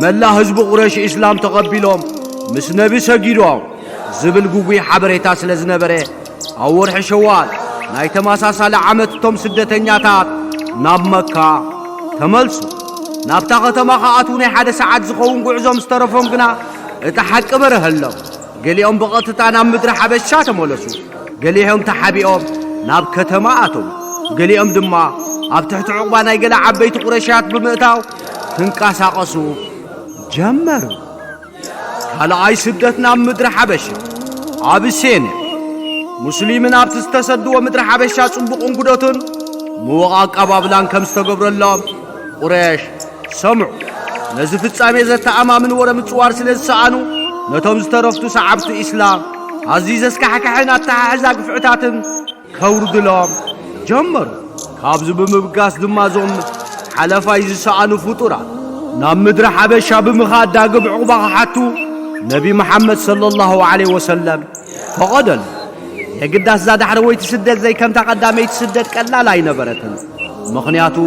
መላእ ህዝቢ ቁረሽ ኢስላም ተቐቢሎም ምስ ነቢ ሰጊዶም ዝብል ግጉይ ሓበሬታ ስለ ዝነበረ ኣብ ወርሒ ሸዋል ናይ ተመሳሳሊ ዓመት እቶም ስደተኛታት ናብ መካ ተመልሱ። ናብታ ከተማ ክኣትዉ ናይ ሓደ ሰዓት ዝኸውን ጉዕዞ ምስ ተረፎም ግና እቲ ሓቂ በርሀሎም። ገሊኦም ብቐጥታ ናብ ምድሪ ሓበሻ ተመለሱ። ገሊኦም ተሓቢኦም ናብ ከተማ ኣተዉ። ገሊኦም ድማ ኣብ ትሕቲ ዕቑባ ናይ ገለ ዓበይቲ ቁረሽያት ብምእታው ክንቀሳቐሱ ጀመሩ። ካልኣይ ስደት ናብ ምድሪ ሓበሻ። ኣቢሲንያ። ሙስሊምን ኣብቲ ዝተሰድዎ ምድሪ ሓበሻ ጽቡቕ እንግዶትን ምዉቕ ኣቀባብላን ከም ዝተገብረሎም ቁረሽ ሰምዑ። ነዚ ፍጻሜ ዘተኣማምን ወረ ምጽዋር ስለ ዝሰኣኑ፣ ነቶም ዝተረፍቱ ሰዓብቲ ኢስላም ኣዝዩ ዘስካሕክሕን ኣተሓሕዛ ግፍዕታትን ከውርድሎም ጀመሩ። ካብዚ ብምብጋስ ድማ እዞም ሓለፋይ ዝሰኣኑ ፍጡራት ናብ ምድሪ ሓበሻ ብምኻድ ዳግም ዕቑባ ክሓቱ ነቢ መሓመድ ሰለላሁ ዐለይሂ ወሰለም ፈቐደሉ። የግዳስ እዛ ዳሕረወይቲ ስደት ዘይከምታ ቀዳመይቲ ስደት ቀላል ኣይነበረትን። ምኽንያቱ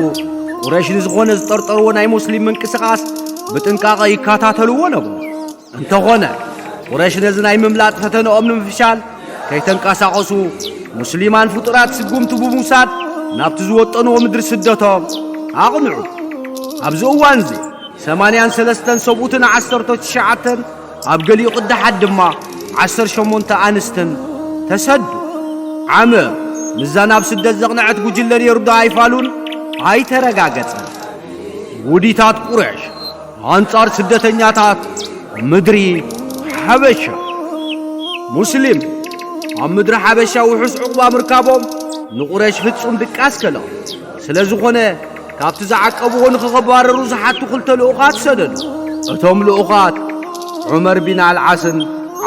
ቁረሽ ንዝኾነ ዝጠርጠርዎ ናይ ሙስሊም ምንቅስቓስ ብጥንቃቐ ይከታተልዎ ነበሩ። እንተኾነ ቁረሽ ነዚ ናይ ምምላጥ ፈተነኦም ንምፍሻል ከይተንቀሳቐሱ ሙስሊማን ፍጡራት ስጉምቲ ብምውሳድ ናብቲ ዝወጠንዎ ምድሪ ስደቶም ኣቕንዑ። ኣብዚ እዋን እዚ ሰማንያን ሰለስተን ሰብኡትን ዓሰርተ ትሽዓተን ኣብ ገሊኡ ቅዳሓት ድማ ዓሰርተ ሸሞንተ ኣንስትን ተሰዱ። ዓመ ምስዛ ናብ ስደት ዘቕነዐት ጉጅለ ነይሩ ዶ ኣይፋሉን ኣይተረጋገጸን። ውዲታት ቁረሽ ኣንጻር ስደተኛታት ምድሪ ሓበሻ። ሙስሊም ኣብ ምድሪ ሓበሻ ውሑስ ዕቑባ ምርካቦም ንቁረሽ ፍጹም ድቃስ ከለኦም ስለ ዝኾነ ካብቲ ዝዓቀብዎ ንኽባረሩ ዝሓቱ ክልተ ልኡኻት ሰደዱ። እቶም ልኡኻት ዑመር ቢን ኣልዓስን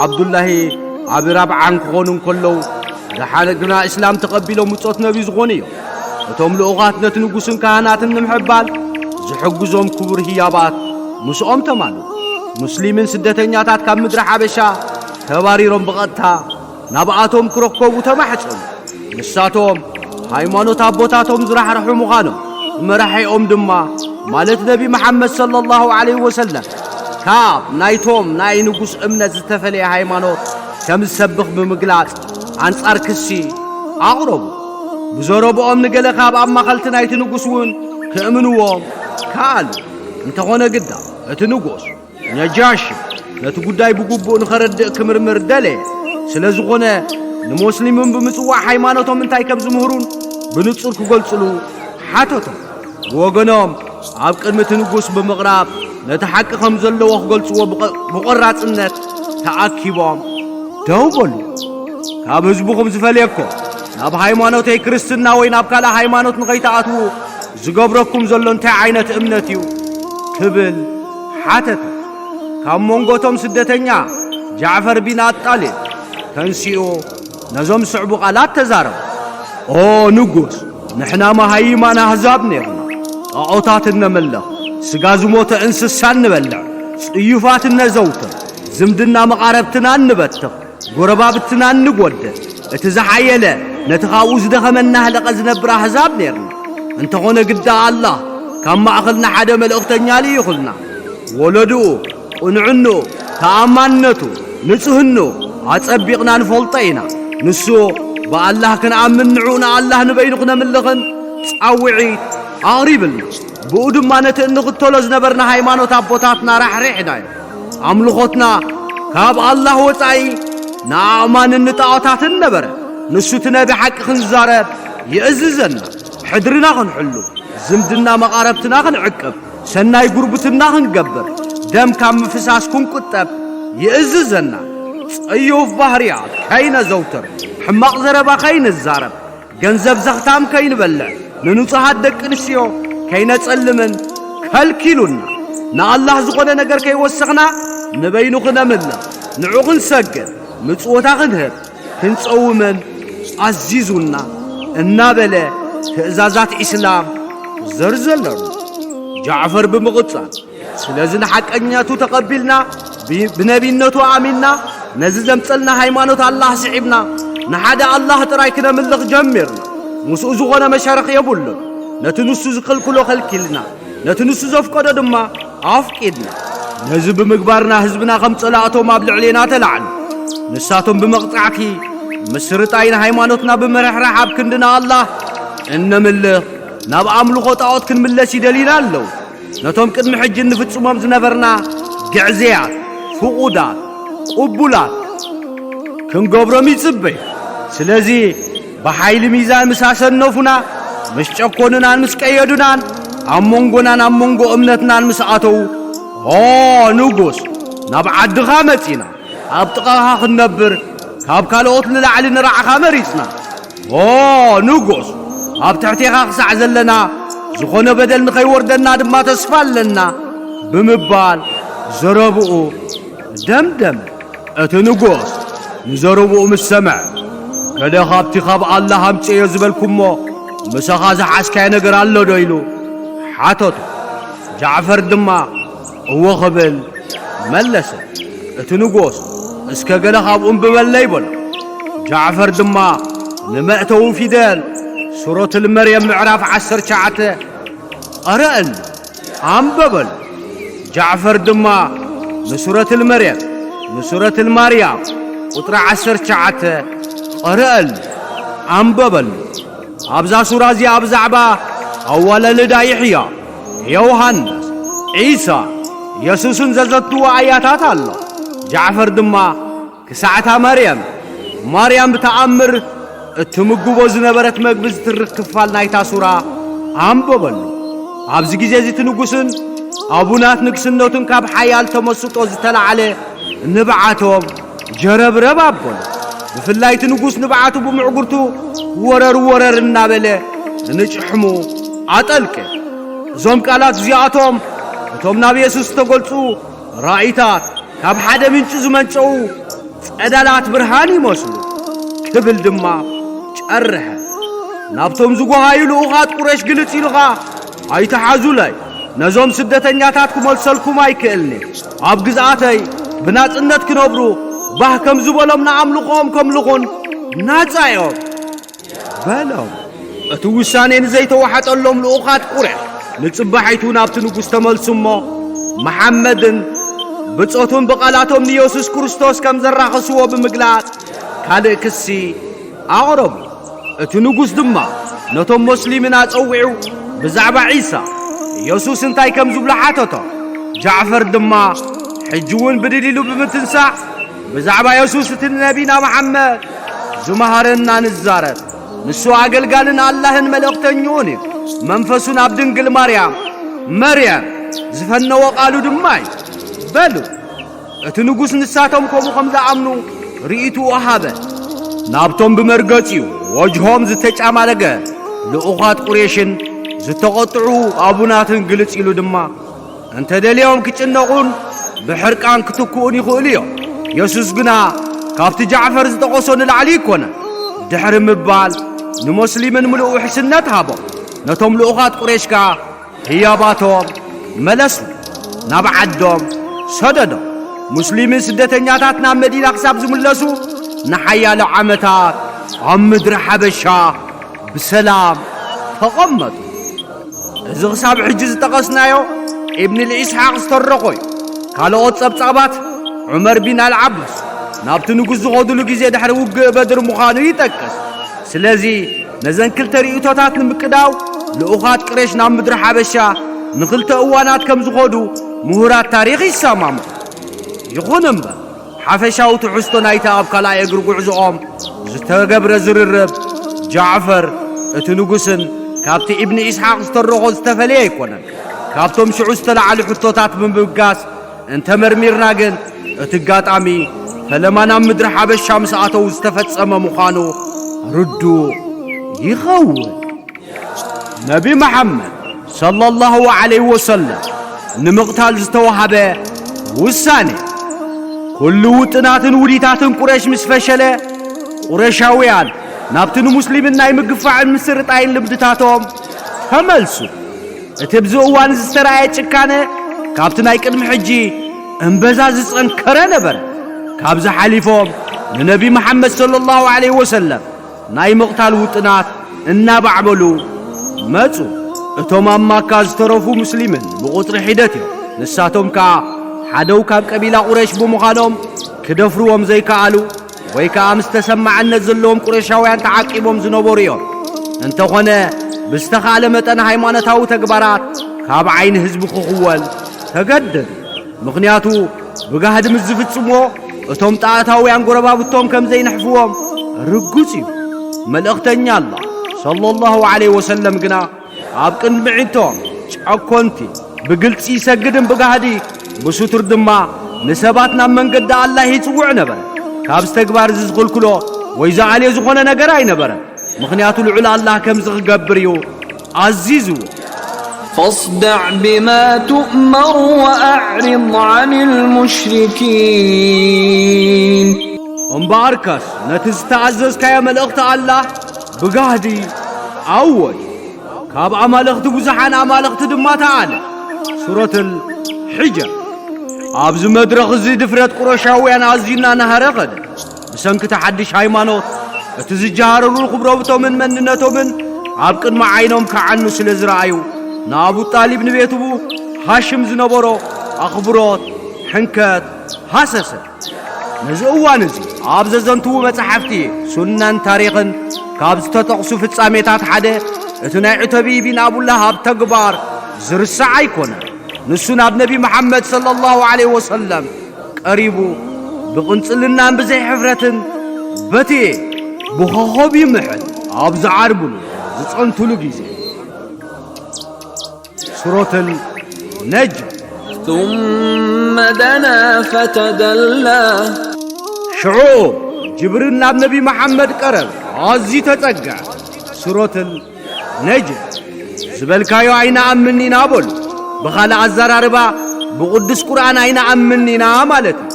ዓብዱላሂ ኣቢ ራብዓን ክኾኑ እንከለዉ፣ ደሓነ ግና እስላም ተቐቢሎም ብጾት ነቢ ዝኾኑ እዮም። እቶም ልኡኻት ነቲ ንጉስን ካህናትን ንምሕባል ዝሕግዞም ክቡር ህያባት ምስኦም ተማሉ። ሙስሊምን ስደተኛታት ካብ ምድሪ ሓበሻ ተባሪሮም ብቐጥታ ናብኣቶም ክረከቡ ተማሕጸኑ። ንሳቶም ሃይማኖት ኣቦታቶም ዝራሕርሑ ምዃኖም፣ መራሒኦም ድማ ማለት ነቢ መሓመድ ሰለላሁ ዐለይሂ ወሰለም ካብ ናይቶም ናይ ንጉስ እምነት ዝተፈለየ ሃይማኖት ከም ዝሰብኽ ብምግላጽ ኣንጻር ክሲ ኣቕረቡ። ብዘረብኦም ንገለ ካብ ኣማኸልቲ ናይቲ ንጉስ እውን ክእምንዎም ከኣሉ። እንተኾነ ግዳ እቲ ንጉስ ነጃሺ ነቲ ጉዳይ ብግቡእ ንኸረድእ ክምርምር ደለየ። ስለ ዝኾነ ንሞስሊምን ብምጽዋዕ ሃይማኖቶም እንታይ ከም ዝምህሩን ብንጹር ክገልጽሉ ሓተቶም። ብወገኖም ኣብ ቅድሚ እቲ ንጉስ ብምቕራብ ነቲ ሓቂ ከም ዘለዎ ክገልጽዎ ብቐ-፣ ብቖራጽነት ተኣኪቦም ደው በሉ። ካብ ህዝብኹም ዝፈልየኮ ናብ ሃይማኖተይ ክርስትና ወይ ናብ ካልእ ሃይማኖት ንኸይትኣትዉ ዝገብረኩም ዘሎ እንታይ ዓይነት እምነት እዩ? ክብል ሓተተ። ካብ መንጎቶም ስደተኛ ጃዕፈር ቢን ኣጣሊብ ተንሲኡ ነዞም ዝስዕቡ ቃላት ተዛረቡ። ኦ ንጉስ፣ ንሕና መሃይማን ኣህዛብ ኔርና። ጣዖታት እነመልኽ፣ ስጋ ዝሞተ እንስሳ እንበልዕ፣ ጽዩፋት እነዘውትር፣ ዝምድና መቓረብትና እንበትኽ፣ ጎረባብትና እንጎድእ፣ እቲ ዝሓየለ ነቲ ካብኡ ዝደኸመ እናህለቐ ዝነብር ኣህዛብ ኔርና። እንተኾነ ግዳ ኣላህ ካብ ማእኸልና ሓደ መልእኽተኛ ልኢኹልና። ወለድኡ፣ ቅኑዕንኡ፣ ተኣማንነቱ፣ ንጽህንኡ፣ ኣጸቢቕና ንፈልጦ ኢና። ንሱ ብኣላህ ክንኣምን ንዕኡ ንኣላህ ንበይኑ ክነምልኽን ጻውዒት ኣቕሪብልና። ብኡ ድማ ነቲ እንኽተሎ ዝነበርና ሃይማኖት ኣቦታትና ራሕሪሕናዮ። ኣምልኾትና ካብ ኣላህ ወጻኢ ንኣእማንን ንጣዖታትን ነበረ። ንሱ እቲ ነቢ ሓቂ ክንዛረብ ይእዝዘና። ሕድርና ክንሕሉ፣ ዝምድና መቓረብትና ክንዕቅብ፣ ሰናይ ጉርብትና ክንገብር፣ ደም ካብ ምፍሳስ ክንቁጠብ ይእዝዘና። ጸዩፍ ባህርያት ከይነዘውትር፣ ሕማቕ ዘረባ ከይንዛረብ፣ ገንዘብ ዘኽታም ከይንበልዕ፣ ንንጹሃት ደቂ ኣንስትዮ ከይነጸልምን ከልኪሉና። ንኣላህ ዝኾነ ነገር ከይወሰኽና ንበይኑ ክነምልኽ፣ ንዑ ክንሰግድ፣ ምጽወታ ክንህብ፣ ክንጸውምን ኣዚዙና እናበለ ትእዛዛት ኢስላም ዘርዘለሩ። ጃዕፈር ብምቕጻል፣ ስለዚ ንሓቀኛቱ ተቐቢልና፣ ብ-፣ ብነቢነቱ ኣሚንና፣ ነዚ ዘምጸልና ሃይማኖት ኣላህ ስዒብና፣ ንሓደ ኣላህ ጥራይ ክነምልኽ ጀሚርና። ምስኡ ዝኾነ መሻርኽ የብሉን። ነቲ ንሱ ዝኽልክሎ ከልኪልና፣ ነቲ ንሱ ዘፍቀዶ ድማ ኣፍቂድና። ነዚ ብምግባርና ህዝብና ከም ጸላእቶም ኣብ ልዕሌና ተላዕሉ። ንሳቶም ብመቕጻዕቲ ምስርጣይ ንሃይማኖትና ብምርሕራሕ ኣብ ክንዲ ንኣላህ እነምልኽ ናብ ኣምልኾ ጣዖት ክንምለስ ይደልዩና ኣለዉ። ነቶም ቅድሚ ሕጂ እንፍጽሞም ዝነበርና ግዕዘያት፣ ፍቑዳት፣ ቅቡላት ክንገብሮም ይጽበዩ። ስለዚ ብሓይሊ ሚዛን ምስ ኣሰነፉና፣ ምስ ጨኮኑናን ምስ ቀየዱናን፣ ኣብ መንጎናን ኣብ መንጎ እምነትናን ምስ ኣተዉ፣ ኦ ንጉስ፣ ናብ ዓድኻ መጺና፣ ኣብ ጥቓኻ ክንነብር፣ ካብ ካልኦት ንላዕሊ ንርዓኻ መሪጽና። ኦ ንጉስ፣ ኣብ ትሕቴኻ ክሳዕ ዘለና፣ ዝኾነ በደል ንኸይወርደና ድማ ተስፋ ኣለና፣ ብምባል ዘረብኡ ደምደመ። እቲ ንጉስ ንዘረብኡ ምስ ሰምዐ፣ ገለ ካብቲ ካብ ኣላህ ኣምጽኤዮ ዝበልኩሞ ምሳኻ ዝሓዝካዮ ነገር ኣሎ ዶ? ኢሉ ሓተቶ። ጃዕፈር ድማ እወ ክብል መለሰ። እቲ ንጉስ እስከ ገለ ካብኡ እንብበለይ በሎ። ጃዕፈር ድማ ንመእተዊ ፊደል ሱረቱል መርየም ምዕራፍ ዓሰርተ ትሽዓተ ቀረአሉ፣ ኣንበበሉ። ጃዕፈር ድማ ንሱረቱል መርየም፣ ንሱረቱል ማርያም ቁጽሪ ዓሰርተ ትሽዓተ ቀረአሉ፣ ኣንበበሉ። ኣብዛ ሱራ እዚኣ ብዛዕባ ኣዋላልዳ ይሕያ፣ ዮሃንስ፣ ዒሳ፣ የሱስን ዘዘትዎ ኣያታት ኣሎ። ጃዕፈር ድማ ክሳዕታ መርየም፣ ማርያም ብተኣምር እትምግቦ ዝነበረት መግቢ ዝትርኽ ክፋል ናይታ ሱራ ኣንበበሉ። ኣብዚ ግዜ እዚ እቲ ንጉስን ኣቡናት ንግስነቱን ካብ ሓያል ተመስጦ ዝተላዕለ ንብዓቶም ጀረብረብ ኣበሉ። ብፍላይ እቲ ንጉስ ንብዓቱ ብምዕጉርቱ ወረር ወረር እናበለ ንጭሕሙ ኣጠልቀ። እዞም ቃላት እዚኣቶም እቶም ናብ የሱስ ዝተገልጹ ራእይታት ካብ ሓደ ምንጪ ዝመንጨዉ ጸዳላት ብርሃን ይመስሉ ክብል ድማ ጨርሐ። ናብቶም ዝጓሃዩ ልኡኻት ቁሬሽ ግልጽ ኢሉኻ ኣይትሓዙለይ፣ ነዞም ስደተኛታት ክመልሰልኩም ኣይክእልኒ። ኣብ ግዝኣተይ ብናጽነት ክነብሩ ባህ ከም ዝበሎም ንኣምልኾኦም ከምልኹን ናጻ እዮም በሎም። እቲ ውሳኔ ንዘይተዋሓጠሎም ልኡኻት ቁሬሽ ንጽባሒቱ ናብቲ ንጉስ ተመልሱ እሞ መሓመድን ብጾቱን ብቓላቶም ንየሱስ ክርስቶስ ከም ዘራኸስዎ ብምግላጽ ካልእ ክሲ ኣቕረቡ። እቲ ንጉስ ድማ ነቶም ሞስሊምን ኣጸዊዑ ብዛዕባ ዒሳ፣ የሱስ እንታይ ከም ዝብሉ ሓተቶም። ጃዕፈር ድማ ሕጂ እውን ብድድ ኢሉ ብምትንሳእ ብዛዕባ የሱስ እቲ ንነቢና መሓመድ ዝመሃረና ንዛረብ። ንሱ ኣገልጋልን ኣላህን መልእኽተኛኡን እዩ። መንፈሱ ናብ ድንግል ማርያም፣ መርያም፣ ዝፈነወ ቃሉ ድማ እዩ በሉ። እቲ ንጉስ ንሳቶም ከምኡ ከም ዝኣምኑ ርእይትኡ ሃበ። ናብቶም ብመርገጺኡ ወጅሆም ዝተጫማደገ ልኡኻት ቁሬሽን ዝተቐጥዑ ኣቡናትን ግልጽ ኢሉ ድማ፣ እንተ ደልዮም ክጭነቑን ብሕርቃን ክትክኡን ይኽእሉ እዮም። የሱስ ግና ካብቲ ጃዕፈር ዝጠቐሶ ንላዕሊ ኣይኮነን። ድሕሪ ምባል ንሞስሊምን ምሉእ ውሕስነት ሃቦም። ነቶም ልኡኻት ቁሬሽ ከኣ ህያባቶም መለሱ፣ ናብ ዓዶም ሰደዶም። ሙስሊምን ስደተኛታት ናብ መዲና ክሳብ ዝምለሱ ንሓያሎ ዓመታት ኣብ ምድሪ ሓበሻ ብሰላም ተቐመጡ። እዚ ክሳብ ሕጂ ዝጠቐስናዮ ኢብን ልኢስሓቅ ዝተረኾ እዩ። ካልኦት ጸብጻባት ዑመር ቢን ኣልዓባስ፣ ናብቲ ንጉስ ዝኸዱሉ ግዜ ድሕሪ ውግእ በድር ምዃኑ ይጠቅስ። ስለዚ ነዘን ክልተ ርእይቶታት ንምቅዳው ልኡኻት ቅሬሽ ናብ ምድሪ ሓበሻ ንኽልተ እዋናት ከም ዝኸዱ ምሁራት ታሪኽ ይሰማምዑ። ይኹን እምበር ሓፈሻዊ ትሕዝቶ ናይቲ ኣብ ካልኣይ እግሪ ጉዕዞኦም ዝተገብረ ዝርርብ ጃዕፈር እቲ ንጉስን ካብቲ ኢብኒ ኢስሓቅ ዝተረኾ ዝተፈለየ ኣይኮነን። ካብቶም ሽዑ ዝተላዕሉ ሕቶታት ብምብጋስ እንተመርሚርና ግን እቲ ኣጋጣሚ ፈለማ ናብ ምድሪ ሓበሻ ምስ ኣተው ዝተፈጸመ ምዃኑ ርዱእ ይኸውን። ነቢ መሓመድ ሰለላሁ ዐለይሂ ወሰለም ንምቕታል ዝተዋህበ ውሳኔ። ኩሉ ውጥናትን ውዲታትን ቁረሽ ምስ ፈሸለ፣ ቁረሻውያን ናብቲ ንሙስሊምን ናይ ምግፋዕን ምስርጣይን ልምድታቶም ተመልሱ። እቲ ኣብዚ እዋን እዚ ዝተራእየ ጭካነ ካብቲ ናይ ቅድሚ ሕጂ እምበዛ ዝጸንከረ ነበረ። ካብዚ ሓሊፎም ንነቢ መሓመድ ሰለላሁ ዐለይሂ ወሰለም ናይ ምቕታል ውጥናት እናባዕበሉ መጹ። እቶም ኣብ ማካ ዝተረፉ ሙስሊምን ብቑጽሪ ሒደት እዮም። ንሳቶም ከኣ ሓደው ካብ ቀቢላ ቁረይሽ ብምዃኖም ክደፍርዎም ዘይከኣሉ ወይ ከኣ ምስ ተሰማዕነት ዘለዎም ቁረሻውያን ተዓቂቦም ዝነበሩ እዮም። እንተኾነ ብዝተኻእለ መጠን ሃይማኖታዊ ተግባራት ካብ ዓይኒ ህዝቢ ክኽወል ተገደዱ። ምኽንያቱ ብጋህዲ ምስ ዝፍጽምዎ እቶም ጣዖታውያን ጎረባብቶም ከም ዘይንሕፍዎም ርጉጽ እዩ። መልእኽተኛ ኣላህ ሰለላሁ ዐለይሂ ወሰለም ግና ኣብ ቅድሚ እቶም ጨኮንቲ ብግልጺ ይሰግድን ብጋህዲ ብስቱር ድማ ንሰባት ናብ መንገዲ ኣላህ ይጽውዕ ነበረ። ካብዚ ተግባር እዚ ዝኽልክሎ ወይ ዝኣልዮ ዝኾነ ነገር ኣይነበረን። ምኽንያቱ ልዑል ኣላህ ከምዚ ክገብር እዩ ኣዚዝዎ። فاصدع بما تؤمر وأعرض عن المشركين. እምበኣርከስ ነቲ ዝተኣዘዝካዮ መልእኽቲ ኣላህ ብጋህዲ ኣወጅ። ካብ ኣማልኽቲ ብዙሓን ኣማልኽቲ ድማ ተኣለ። ሱረቱል ሕጀር። ኣብዚ መድረኽ እዚ ድፍረት ቁረሻውያን ኣዝዩ እናናሃረ ኸደ። ብሰንኪ እቲ ሓድሽ ሃይማኖት፣ እቲ ዝጀሃረሩሉ ክብረብቶምን መንነቶምን ኣብ ቅድሚ ዓይኖም ክዓኑ ስለ ዝረኣዩ፣ ንኣቡ ጣሊብ ንቤትቡ ሃሽም ዝነበሮ ኣኽብሮት፣ ሕንከት ሃሰሰ። ነዚ እዋን እዚ ኣብ ዘዘንትዉ መጻሕፍቲ ሱናን ታሪኽን ካብ ዝተጠቕሱ ፍጻሜታት ሓደ፣ እቲ ናይ ዑተቢ ቢን ኣቡ ለሃብ ተግባር ዝርሳዕ ኣይኮነን። ንሱ ናብ ነቢ መሓመድ ሰለላሁ ዐለይሂ ወሰለም ቀሪቡ ብቕንጽልናን ብዘይ ሕፍረትን በቲ ብኾኾብ ይምሕል ኣብ ዝዓርብሉ ዝጸንትሉ ግዜ። ሱረቱል ነጅም። ثم دنا فتدلى. ሽዑ ጅብሪል ናብ ነቢ መሓመድ ቀረበ፣ ኣዝዩ ተጸግዐ። ሱረቱል ነጅም። ዝበልካዮ ኣይንኣምንን ኢና በሉ። ብኻልእ ኣዘራርባ ብቕዱስ ቁርኣን ኣይንኣምንን ኢና ማለት እዩ።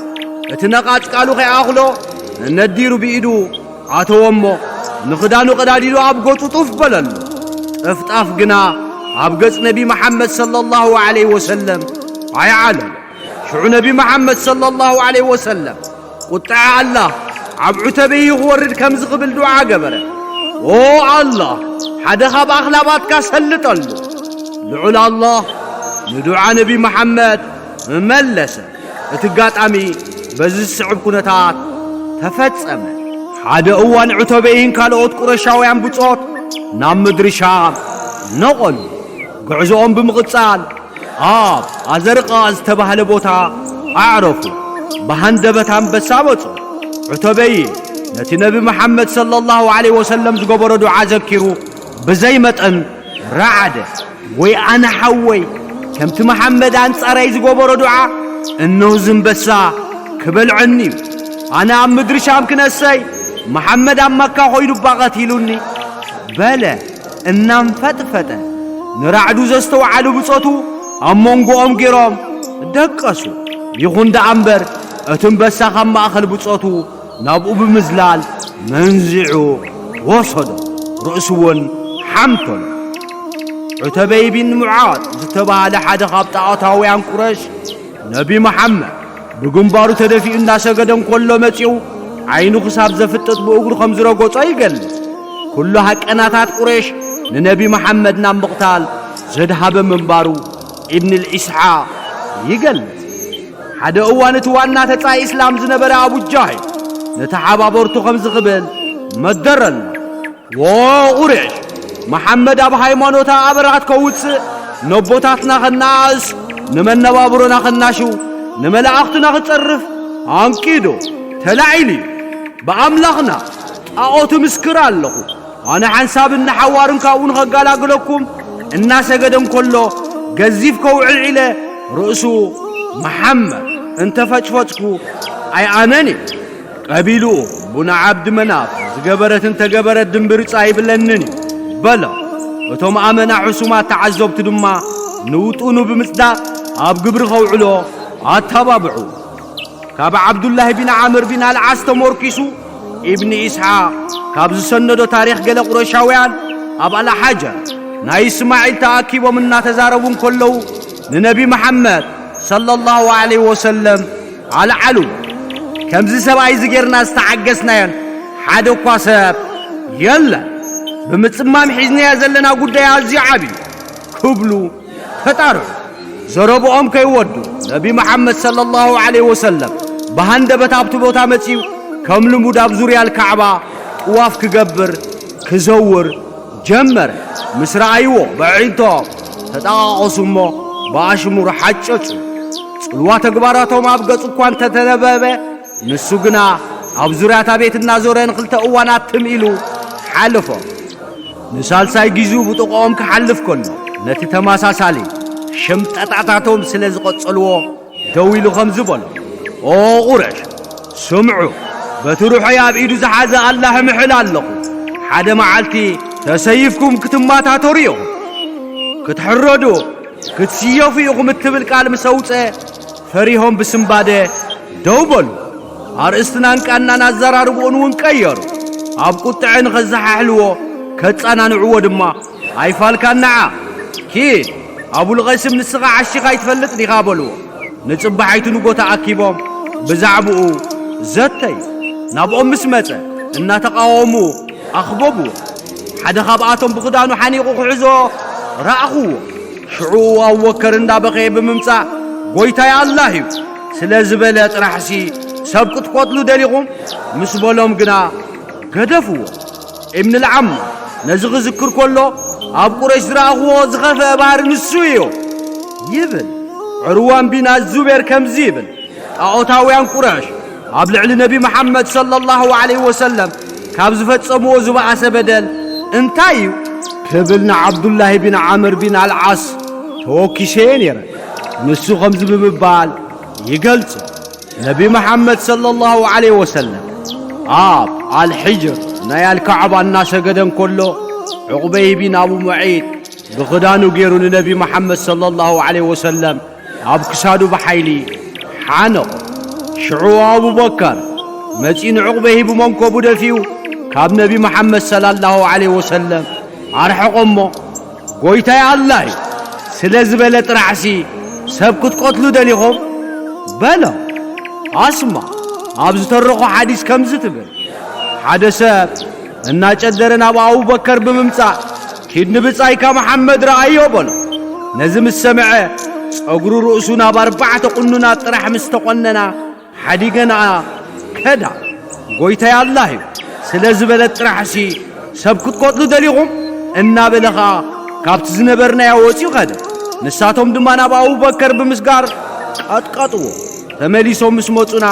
እቲ ነቓጽ ቃሉ ከይኣኽሎ ነዲሩ ብኢዱ ኣተወ እሞ ንኽዳኑ ቀዳዲዱ ኣብ ገጹ ጡፍ በለሉ። ጥፍጣፍ ግና ኣብ ገጽ ነቢ መሓመድ ሰለላሁ ዐለይሂ ወሰለም ኣይዓለን። ሽዑ ነቢ መሓመድ ሰለላሁ ዐለይሂ ወሰለም ቁጥዐ ኣላህ ኣብ ዑተበይ ክወርድ ከምዚ ክብል ዱዓ ገበረ። ኦ ኣላህ፣ ሓደ ካብ ኣኽላባትካ ሰልጠሉ። ልዑል ኣላህ ንዱዓ ነቢ መሓመድ መለሰ። እቲ ኣጋጣሚ በዚ ዝስዕብ ኩነታት ተፈጸመ። ሓደ እዋን ዑተበይን ካልኦት ቁረሻውያን ብጾት ናብ ምድሪ ሻም ነቐሉ። ጉዕዞኦም ብምቕጻል ኣብ ኣዘርቓ ዝተባህለ ቦታ ኣዕረፉ። ብሃንደበት ኣንበሳ መጾ። ዑተበይ ነቲ ነቢ መሓመድ ሰለላሁ ዐለይሂ ወሰለም ዝገበሮ ዱዓ ዘኪሩ ብዘይ መጠን ረዓደ። ወይ ኣነ ሓወይ፣ ከምቲ መሓመድ ኣንጻረይ ዝገበሮ ዱዓ፣ እነሆ እዚ ኣንበሳ ክበልዐኒ እዩ። ኣነ ኣብ ምድሪ ሻም ክነሰይ፣ መሓመድ ኣብ መካ ኾይኑ እባ ቀቲሉኒ በለ። እናንፈጥፈጠ ንራዕዱ ዘስተውዓሉ ብጾቱ ኣብ መንጎኦም ገይሮም ደቀሱ። ይኹን ደኣ እምበር እቲ ኣንበሳ ካብ ማእኸል ብጾቱ ናብኡ ብምዝላል መንዚዑ ወሰዶ፣ ርእሱ እውን ሓምተሎ። ዑተበይ ቢን ሙዓዝ ዝተባህለ ሓደ ካብ ጣዖታውያን ቁረሽ ነቢ መሓመድ ብግንባሩ ተደፊኡ እናሰገደ እንከሎ መጺኡ ዓይኑ ክሳብ ዘፍጥጥ ብእግሩ ከም ዝረገጾ ይገልጽ። ኩሉ ሃቀናታት ቁረሽ ንነቢ መሓመድ ናብ ምቕታል ዘድሃበ ምንባሩ ኢብን ልኢስሓቅ ይገልጽ። ሓደ እዋን እቲ ዋና ተጻይ እስላም ዝነበረ ኣቡ ጃህል ንተሓባበርቱ ከምዚ ክብል መደረልና። ዎ ቁሬሽ፣ መሓመድ ኣብ ሃይማኖታ ኣበራት ከውፅእ፣ ነቦታትና ከነኣእስ፣ ንመነባብሮና ከናሽው፣ ንመላእኽትና ክጸርፍ ኣንቂዱ ተላዒሉ እዩ። ብኣምላኽና ጣዖት ምስክር ኣለኹ። ኣነ ሓንሳብን ንሓዋሩን ካብኡ ንኸጋላግለኩም እናሰገደ እንከሎ፣ ገዚፍ ከውዕል ዒለ ርእሱ መሓመድ እንተፈጭፈጭኩ ኣይኣመን እዩ። ቀቢልኡ ቡን ዓብዲ መናፍ ዝገበረት እንተገበረት ድምብርጻ ይብለንን እዩ በሎ። እቶም ኣመና ሕሱማት ተዓዘብቲ ድማ ንውጥኑ ብምጽዳቕ ኣብ ግብሪ ከውዕሎ ኣተባብዑ። ካብ ዓብዱላህ ቢን ዓምር ቢን ኣልዓስ ተሞርኪሱ ኢብኒ ኢስሓቅ ካብ ዝሰነዶ ታሪኽ ገለ ቁረሻውያን ኣብ ኣልሓጀር ናይ እስማዒል ተኣኪቦም እናተዛረቡ እንከለዉ ንነቢ መሓመድ ሰለላሁ ዐለይሂ ወሰለም ኣልዓሉ። ከምዚ ሰብኣይ እዚ ጌርና ዝተዓገስናዮን ሓደ እኳ ሰብ የለን። ብምጽማም ሒዝናዮ ዘለና ጉዳይ ኣዝዩ ዓብዩ ክብሉ ተጣርዑ። ዘረብኦም ከይወዱ ነቢ መሓመድ ሰለላሁ ዐለይሂ ወሰለም ብሃንደበት ኣብቲ ቦታ መጺኡ ከም ልሙድ ኣብ ዙርያ ኣልካዕባ ጥዋፍ ክገብር ክዘውር ጀመረ። ምስ ረኣይዎ በዕዒንቶም ተጠቓቐሱ እሞ ብኣሽሙር ሓጨጩ። ጽልዋ ተግባራቶም ኣብ ገጹ እኳ እንተተነበበ ንሱ ግና ኣብ ዙርያ እታ ቤት እናዞረ ንኽልተ እዋናት ትም ኢሉ ሓለፎም። ንሳልሳይ ጊዜኡ ብጥቕኦም ክሓልፍ ከሎ ነቲ ተመሳሳሊ ሽምጠጣታቶም ስለ ዝቐጸልዎ ደው ኢሉ ከምዚ በሎ፣ ኦ ቁረሽ፣ ስምዑ፣ በቲ ሩሐይ ኣብ ኢዱ ዝሓዘ ኣላህ እምሕል ኣለኹ። ሓደ መዓልቲ ተሰይፍኩም ክትማታተሩ ኢኹም። ክትሕረዱ ክትስየፉ ኢኹም እትብል ቃል ምስ ኣውጸ ፈሪሆም ብስንባደ ደው በሉ። ኣርእስትን ኣንቃናን ኣዘራርብኡን እውን ቀየሩ። ኣብ ቁጥዐ ንኸዘሓሕልዎ ከጸናንዕዎ ድማ ኣይፋልካን ንዓ ኪድ ኣብኡ ልቐስም ንስኻ ዓሺኻ ኣይትፈልጥን ኢኻ በልዎ። ንጽባሒቱ ንጎ ተኣኪቦም ብዛዕባኡ ዘተዩ። ናብኦም ምስ መጸ እናተቓወሙ ኣኽበብዎ። ሓደ ካብኣቶም ብኽዳኑ ሓኒቑ ክሕዞ ረኣኽዎ። ሽዑ ኣቡበከር እንዳበኸየ ብምምጻእ ጎይታይ ኣላህ እዩ ስለ ዝበለ ጥራሕሲ ሰብ ክትቆትሉ ደሊኹም ምስ በሎም ግና ገደፍዎ። ኢብን ልዓማ ነዚ ክዝክር ከሎ ኣብ ቁረሽ ዝረኣኽዎ ዝኸፍአ ባህሪ ንሱ እዩ ይብል። ዕርዋን ቢን ኣዙቤር ከምዚ ይብል፣ ጣዖታውያን ቁረሽ ኣብ ልዕሊ ነቢ መሓመድ ሰለላሁ ዐለይሂ ወሰለም ካብ ዝፈጸምዎ ዝበኣሰ በደል እንታይ እዩ? ክብል ንዓብዱላሂ ቢን ዓምር ቢን ኣልዓስ ተወኪሰ እየ ነይረ። ንሱ ከምዚ ብምባል ይገልጾ። ነቢ መሓመድ ሰለላሁ ዐለይሂ ወሰለም ኣብ ኣልሕጅር ናይ ኣልካዕባ እናሰገደ እንከሎ ዑቕበይ ቢን ኣቡ ሙዒጥ ብኽዳኑ ገይሩ ንነቢ መሓመድ ሰለላሁ ዐለይሂ ወሰለም ኣብ ክሳዱ ብሓይሊ ሓነቑ። ሽዑ ኣቡበከር መጺኡ ንዑቕበ ሂቡ መንኮቡ ደፊኡ ካብ ነቢ መሓመድ ሰለላሁ ዐለይሂ ወሰለም ኣርሐቖ እሞ፣ ጎይታይ ኣላህ እዩ ስለ ዝበለ ጥራሕሲ ሰብ ክትቀትሉ ደሊኹም? በሎም። ኣስማ ኣብ ዝተረኾ ሓዲስ ከምዚ ትብል፣ ሓደ ሰብ እናጨደረ ናብ ኣቡበከር ብምምጻእ፣ ኪድ ንብጻይካ መሓመድ ረኣዮ በሎ። ነዚ ምስ ሰምዐ፣ ጸጉሪ ርእሱ ናብ ኣርባዕተ ቁኑናት ጥራሕ ምስ ተቖነና፣ ሓዲገንኣ ከዳ። ጎይታይ ኣላህ እዩ ስለ ዝበለት ጥራሕሲ ሰብ ክትቆትሉ ደሊኹም? እናበለ ኸኣ ካብቲ ዝነበርናዮ ወጺኡ ኸደ። ንሳቶም ድማ ናብ ኣቡበከር ብምስጋር ቀጥቀጥዎ። ተመሊሶም ምስ መጹና፣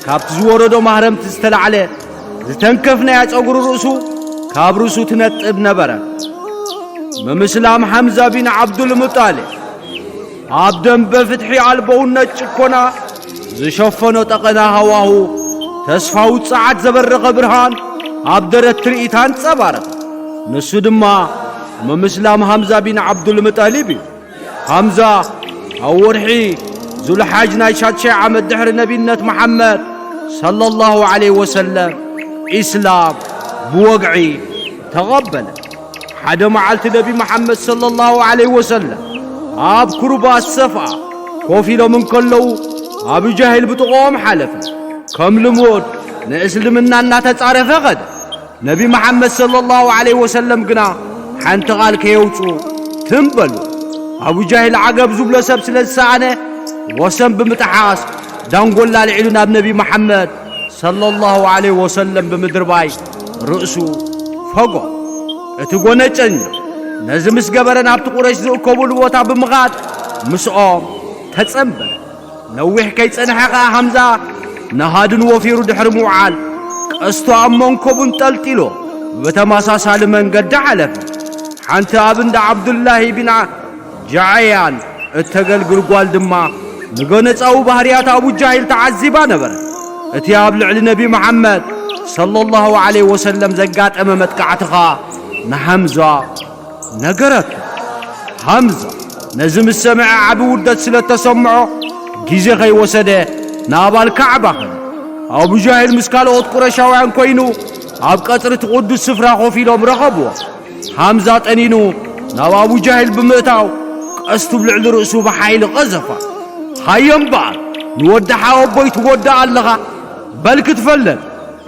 ካብቲ ዝወረዶ ማህረምቲ ዝተላዕለ ዝተንከፍናያ ጸጉሪ ርእሱ ካብ ርእሱ ትነጥብ ነበረት። ምምስላም ሓምዛ ቢን ዓብዱልሙጣሊብ ኣብ ደንበ ፍትሒ ኣልቦውነት ጭኮና ዝሸፈኖ ጠቐና ሃዋሁ ተስፋዊ ጸዓት ዘበረኸ ብርሃን ኣብ ደረት ትርኢት ኣንጸባረቐ። ንሱ ድማ ምምስላም ሃምዛ ቢን ዓብዱልሙጠሊብ እዩ። ሃምዛ ኣብ ወርሒ ዙልሓጅ ናይ ሻድሻይ ዓመት ድሕሪ ነቢነት መሓመድ ሰለላሁ ዐለይሂ ወሰለም ኢስላም ብወግዒ ተቐበለ። ሓደ መዓልቲ ነቢ መሓመድ ሰለላሁ ዐለይሂ ወሰለም ኣብ ኩርባ ሰፍኣ ኮፍ ኢሎም እንከለዉ፣ ኣቡ ጃህል ብጥቕኦም ሓለፈ። ከም ልሙድ ንእስልምና እናተጻረፈ ኸደ። ነቢ መሓመድ ሰለላሁ ዐለይሂ ወሰለም ግና ሓንቲ ቓል ከየውጽኡ ትም በሉ። ኣቡ ጃህል ዓገብ ዝብሎ ሰብ ስለ ዝሰኣነ፣ ወሰን ብምጥሓስ ዳንጎላ ኣልዒሉ ናብ ነቢ መሓመድ ሰለላሁ ዐለይሂ ወሰለም ብምድርባይ ርእሱ ፈጎ። እቲ ጎነጨኛ ነዚ ምስ ገበረ ናብቲ ቁረይሽ ዝእከቡሉ ቦታ ብምኻድ ምስኦም ተጸንበረ። ነዊሕ ከይጸንሐ ኸኣ ሃምዛ ነሃድን ወፊሩ ድሕሪ ምውዓል ቀስቱ ኣብ መንኮቡ እንጠልጢሎ ብተመሳሳሊ መንገዲ ሓለፈ። ሓንቲ ኣብ እንዳ ዓብዱላሂ ቢን ጃዓያን እተገልግል ጓል ድማ ንጎነጻዊ ባህርያት ኣቡ ጃሂል ተዓዚባ ነበረት። እቲ ኣብ ልዕሊ ነቢ መሓመድ ሰለላሁ ዐለይሂ ወሰለም ዘጋጠመ መጥቃዕቲ ኸኣ ንሃምዛ ነገረቶ። ሃምዛ ነዚ ምስ ሰምዐ ዓቢ ውርደት ስለ እተሰምዖ፣ ግዜ ኸይወሰደ ናብ ኣልካዕባ ኸደ። ኣቡ ጃሂል ምስ ካልኦት ቁረሻውያን ኮይኑ ኣብ ቀጽሪ እቲ ቅዱስ ስፍራ ኮፍ ኢሎም ረኸብዎ። ሃምዛ ጠኒኑ ናብ ኣቡ ጃሂል ብምእታው ቀስቱ ኣብ ልዕሊ ርእሱ ብሓይሊ ቀዘፋ። ሃየ እምበኣር ንወዲ ሓወቦይ ትጎድእ ኣለኻ፣ በል ክትፈለጥ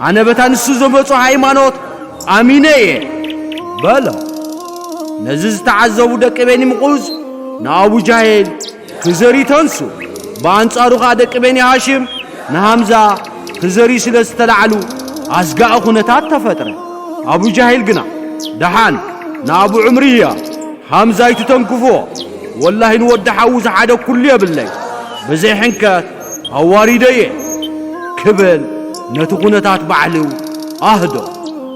ኣነ በታ ንሱ ዘመጾ ሃይማኖት ኣሚነ እየ በሎ። ነዚ ዝተዓዘቡ ደቂ ቤኒ ምቑዝ ንኣቡ ጃሂል ክዘሪ ተንሱ። ብኣንጻሩ ኸኣ ደቂ ቤኒ ሃሽም ንሃምዛ ክዘሪ ስለ ዝተላዕሉ ኣስጋኢ ኩነታት ተፈጥረ። ኣቡ ጃሂል ግና ደሓን ንኣቡ ዑምርያ ሃምዛ ኣይትተንክፎ፣ ወላሂ ንወዲ ሓዉ ዝሓደግኩሉ የብለይ፣ ብዘይ ሕንከት ኣዋሪደዮ ክብል ነቲ ኩነታት ባዕሉ ኣህዶ።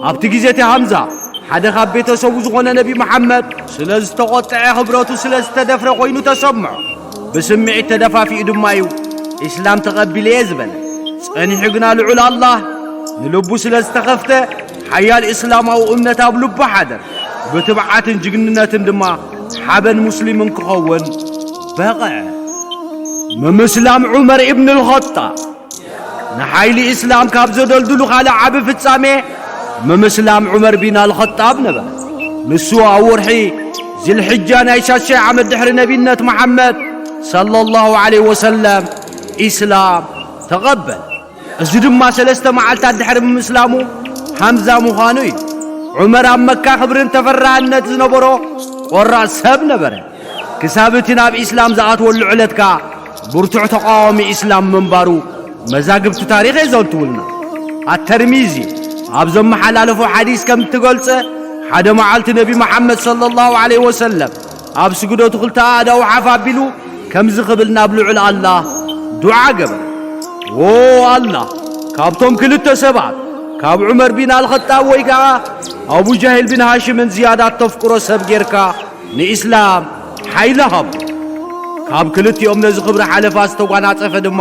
ኣብቲ ግዜ እቲ ሃምዛ ሓደ ካብ ቤተሰቡ ዝኾነ ነቢ መሓመድ ስለ ዝተቖጥዐ ክብረቱ ስለ ዝተደፍረ ኮይኑ ተሰምዖ። ብስምዒት ተደፋፊኡ ድማ እዩ ኢስላም ተቐቢለ እየ ዝበለ። ጸኒሑ ግና ልዑል ኣላህ ንልቡ ስለ ዝተኸፍተ ሓያል እስላማዊ እምነት ኣብ ልቡ ሓደር። ብትብዓትን ጅግንነትን ድማ ሓበን ሙስሊምን ክኸውን በቕዐ። ምምስላም ዑመር ኢብን ኣልኸጣብ ንሓይሊ እስላም ካብ ዘደልድሉ ካልእ ዓቢ ፍጻሜ ምምስላም ዑመር ቢን ኣልኸጣብ ነበረ። ንሱ ኣብ ወርሒ ዚልሕጃ ናይ ሻሻይ ዓመት ድሕሪ ነቢነት መሓመድ ሰለላሁ ዐለይሂ ወሰለም ኢስላም ተቐበል። እዚ ድማ ሰለስተ መዓልታት ድሕሪ ምምስላሙ ሃምዛ ምዃኑ እዩ። ዑመር ኣብ መካ ክብርን ተፈራህነት ዝነበሮ ቆራጽ ሰብ ነበረ። ክሳብ እቲ ናብ ኢስላም ዝኣትወሉ ዕለት ከኣ ብርቱዕ ተቓዋሚ ኢስላም ምንባሩ መዛግብቲ ታሪኽ የዘንትውልና። ኣተርሚዚ ኣብ ዘመሓላለፎ ሓዲስ ከም እትገልጸ፣ ሓደ መዓልቲ ነቢ መሓመድ ሰለላሁ ዐለይሂ ወሰለም ኣብ ስግደቱ ክልተ ኣእዳዉ ሓፍ ኣቢሉ ከምዚ ክብል ናብ ልዑል ኣላህ ዱዓ ገበረ። ዎ ኣላህ፣ ካብቶም ክልተ ሰባት፣ ካብ ዑመር ቢን ኣልኸጣብ ወይ ከኣ ኣቡ ጃሂል ቢን ሃሽምን ዝያዳ እተፍቅሮ ሰብ ጌርካ ንኢስላም ሓይሊ ሃቦ። ካብ ክልቲኦም ነዚ ክብሪ ሓለፋ ዝተጓናጸፈ ድማ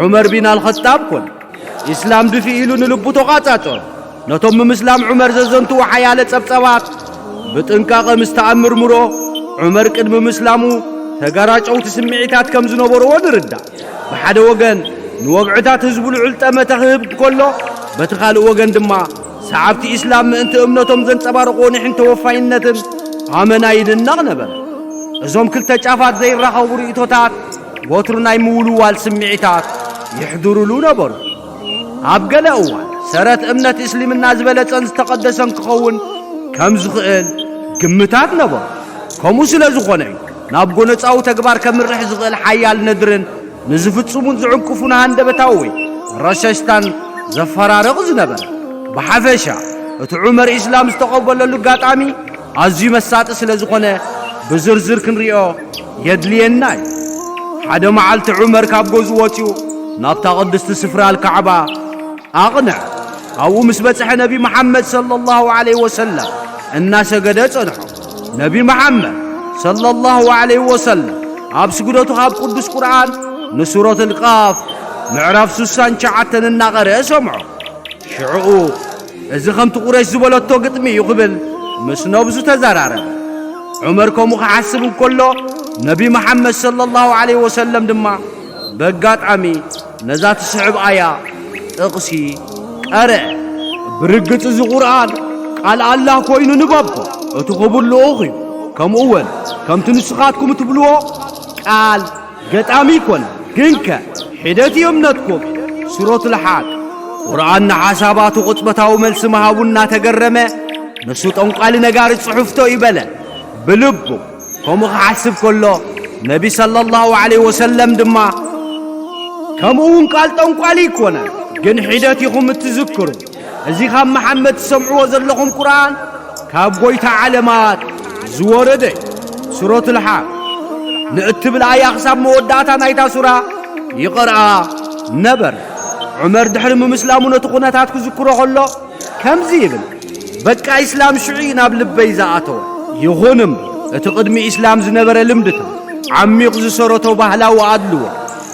ዑመር ቢን ኣልኸጣብ ኮነ። ኢስላም ድፍእ ኢሉ ንልቡ ተቋጻጸሮ። ነቶም ምምስላም ዑመር ዘዘንትዉ ሓያለ ጸብጸባት ብጥንቃቐ ምስ ተኣምርምሮ፣ ዑመር ቅድሚ ምስላሙ ተጋራጨውቲ ስምዒታት ከም ዝነበርዎ ንርዳእ። ብሓደ ወገን ንወግዕታት ህዝቡ ልዑል ጠመተ ክህብ ከሎ፣ በቲ ካልእ ወገን ድማ ሰዓብቲ ኢስላም ምእንቲ እምነቶም ዘንጸባርቕዎ ንሕን ተወፋይነትን ኣመና ይድነቕ ነበረ። እዞም ክልተ ጫፋት ዘይራኸቡ ርእይቶታት ወትሩ ናይ ምውልዋል ስምዒታት ይሕድሩሉ ነበሩ። ኣብ ገለ እዋን ሰረት እምነት እስልምና ዝበለጸን ዝተቐደሰን ክኸውን ከም ዝኽእል ግምታት ነበሩ። ከምኡ ስለ ዝኾነ እዩ ናብ ጎነጻዊ ተግባር ከምርሕ ዝኽእል ሓያል ነድርን ንዝፍጽሙን ዝዕንቅፉን ሃንደበታዊ ወይ ረሸሽታን ዘፈራርቕ ዝነበረ። ብሓፈሻ እቲ ዑመር ኢስላም ዝተቐበለሉ ኣጋጣሚ ኣዝዩ መሳጢ ስለ ዝኾነ ብዝርዝር ክንሪኦ የድልየና እዩ። ሓደ መዓልቲ ዑመር ካብ ገዝኡ ወጺኡ ናብታ ቅድስቲ ስፍራ ኣልካዕባ ኣቕንዐ። ኣብኡ ምስ በጽሐ ነቢ መሓመድ ሰለላሁ ዐለይሂ ወሰለም እናሰገደ ጸንሖ። ነቢ መሓመድ ሰለላሁ ዐለይሂ ወሰለም ኣብ ስግደቱ ካብ ቅዱስ ቁርኣን ንሱረቱል ቃፍ ምዕራፍ ሱሳን ትሽዓተን እናቐረአ ሰምዖ። ሽዕኡ እዚ ከምቲ ቁረይሽ ዝበለቶ ግጥሚ እዩ ክብል ምስ ነብሱ ተዘራረበ። ዑመር ከምኡ ክሓስብ እንከሎ ነቢ መሓመድ ሰለላሁ ዐለይሂ ወሰለም ድማ በጋጣሚ ነዛ ትስዕብ ኣያ ጥቕሲ ቀርአ። ብርግጽ እዚ ቁርኣን ቃል ኣላህ ኮይኑ ንበቦ እቲ ክቡር ልኡኽ እዩ። ከምኡ እውን ከምቲ ንስኻትኩም እትብልዎ ቃል ገጣሚ ይኮነ፣ ግንከ ሒደት እዩ እምነትኩም። ሱረቱል ሓቅ። ቁርኣን ንሓሳባቱ ቅጽበታዊ መልሲ ምሃቡ እናተገረመ ንሱ ጠንቋሊ ነጋሪ ጽሑፍቶ እዩ በለ። ብልቡ ከምኡ ክሓስብ ከሎ ነቢ ሰለላሁ ዐለይሂ ወሰለም ድማ ከምኡ እውን ቃል ጠንቋሊ ይኮነ፣ ግን ሒደት ኢኹም እትዝክሩ። እዚ ካብ መሓመድ ትሰምዕዎ ዘለኹም ቁርኣን ካብ ጎይታ ዓለማት ዝወረደ እዩ። ሱረቱል ሓ ንእትብል ኣያ ክሳብ መወዳእታ ናይታ ሱራ ይቐርኣ ነበረ። ዑመር ድሕሪ ምምስላሙ ነቲ ኩነታት ክዝክሮ ከሎ ከምዚ ይብል፣ በቃ ኢስላም ሽዑ እዩ ናብ ልበይ ዝኣተወ። ይኹን እምበር እቲ ቅድሚ ኢስላም ዝነበረ ልምድታት ዓሚቕ ዝሰረቶ ባህላዊ ኣድልዎ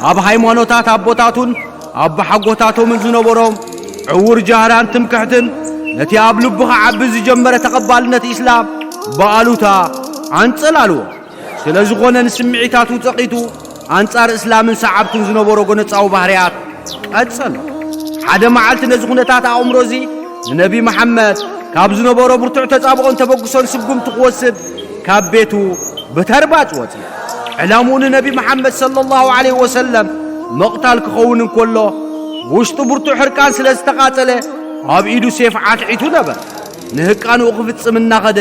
ኣብ ሃይማኖታት ኣቦታቱን ኣቦሓጎታቶምን ዝነበሮም ዕውር ጃህራን ትምክሕትን ነቲ ኣብ ልቡ ክዓቢ ዝጀመረ ተቐባልነት ኢስላም ብኣሉታ ኣንጸላልዎ። ስለ ዝኾነ ንስምዒታቱ ጸቒጡ ኣንጻር እስላምን ሰዓብቱን ዝነበሮ ጎነጻዊ ባህርያት ቀጸሎ። ሓደ መዓልቲ ነዚ ኩነታት ኣእምሮ እዚ ንነቢ መሓመድ ካብ ዝነበሮ ብርቱዕ ተጻብኦን ተበግሶን ስጉምቲ ክወስድ ካብ ቤቱ ብተርባጽ ወጽየ። ዕላምኡ ንነቢ መሓመድ ሰለላሁ ዐለይሂ ወሰለም ምቕታል ክኸውን እንከሎ ውሽጡ ብርቱዕ ሕርቃን ስለ ዝተቓጸለ ኣብ ኢዱ ሴፍ ዓትዒቱ ነበረ። ንህቃንኡ ክፍጽም እናኸደ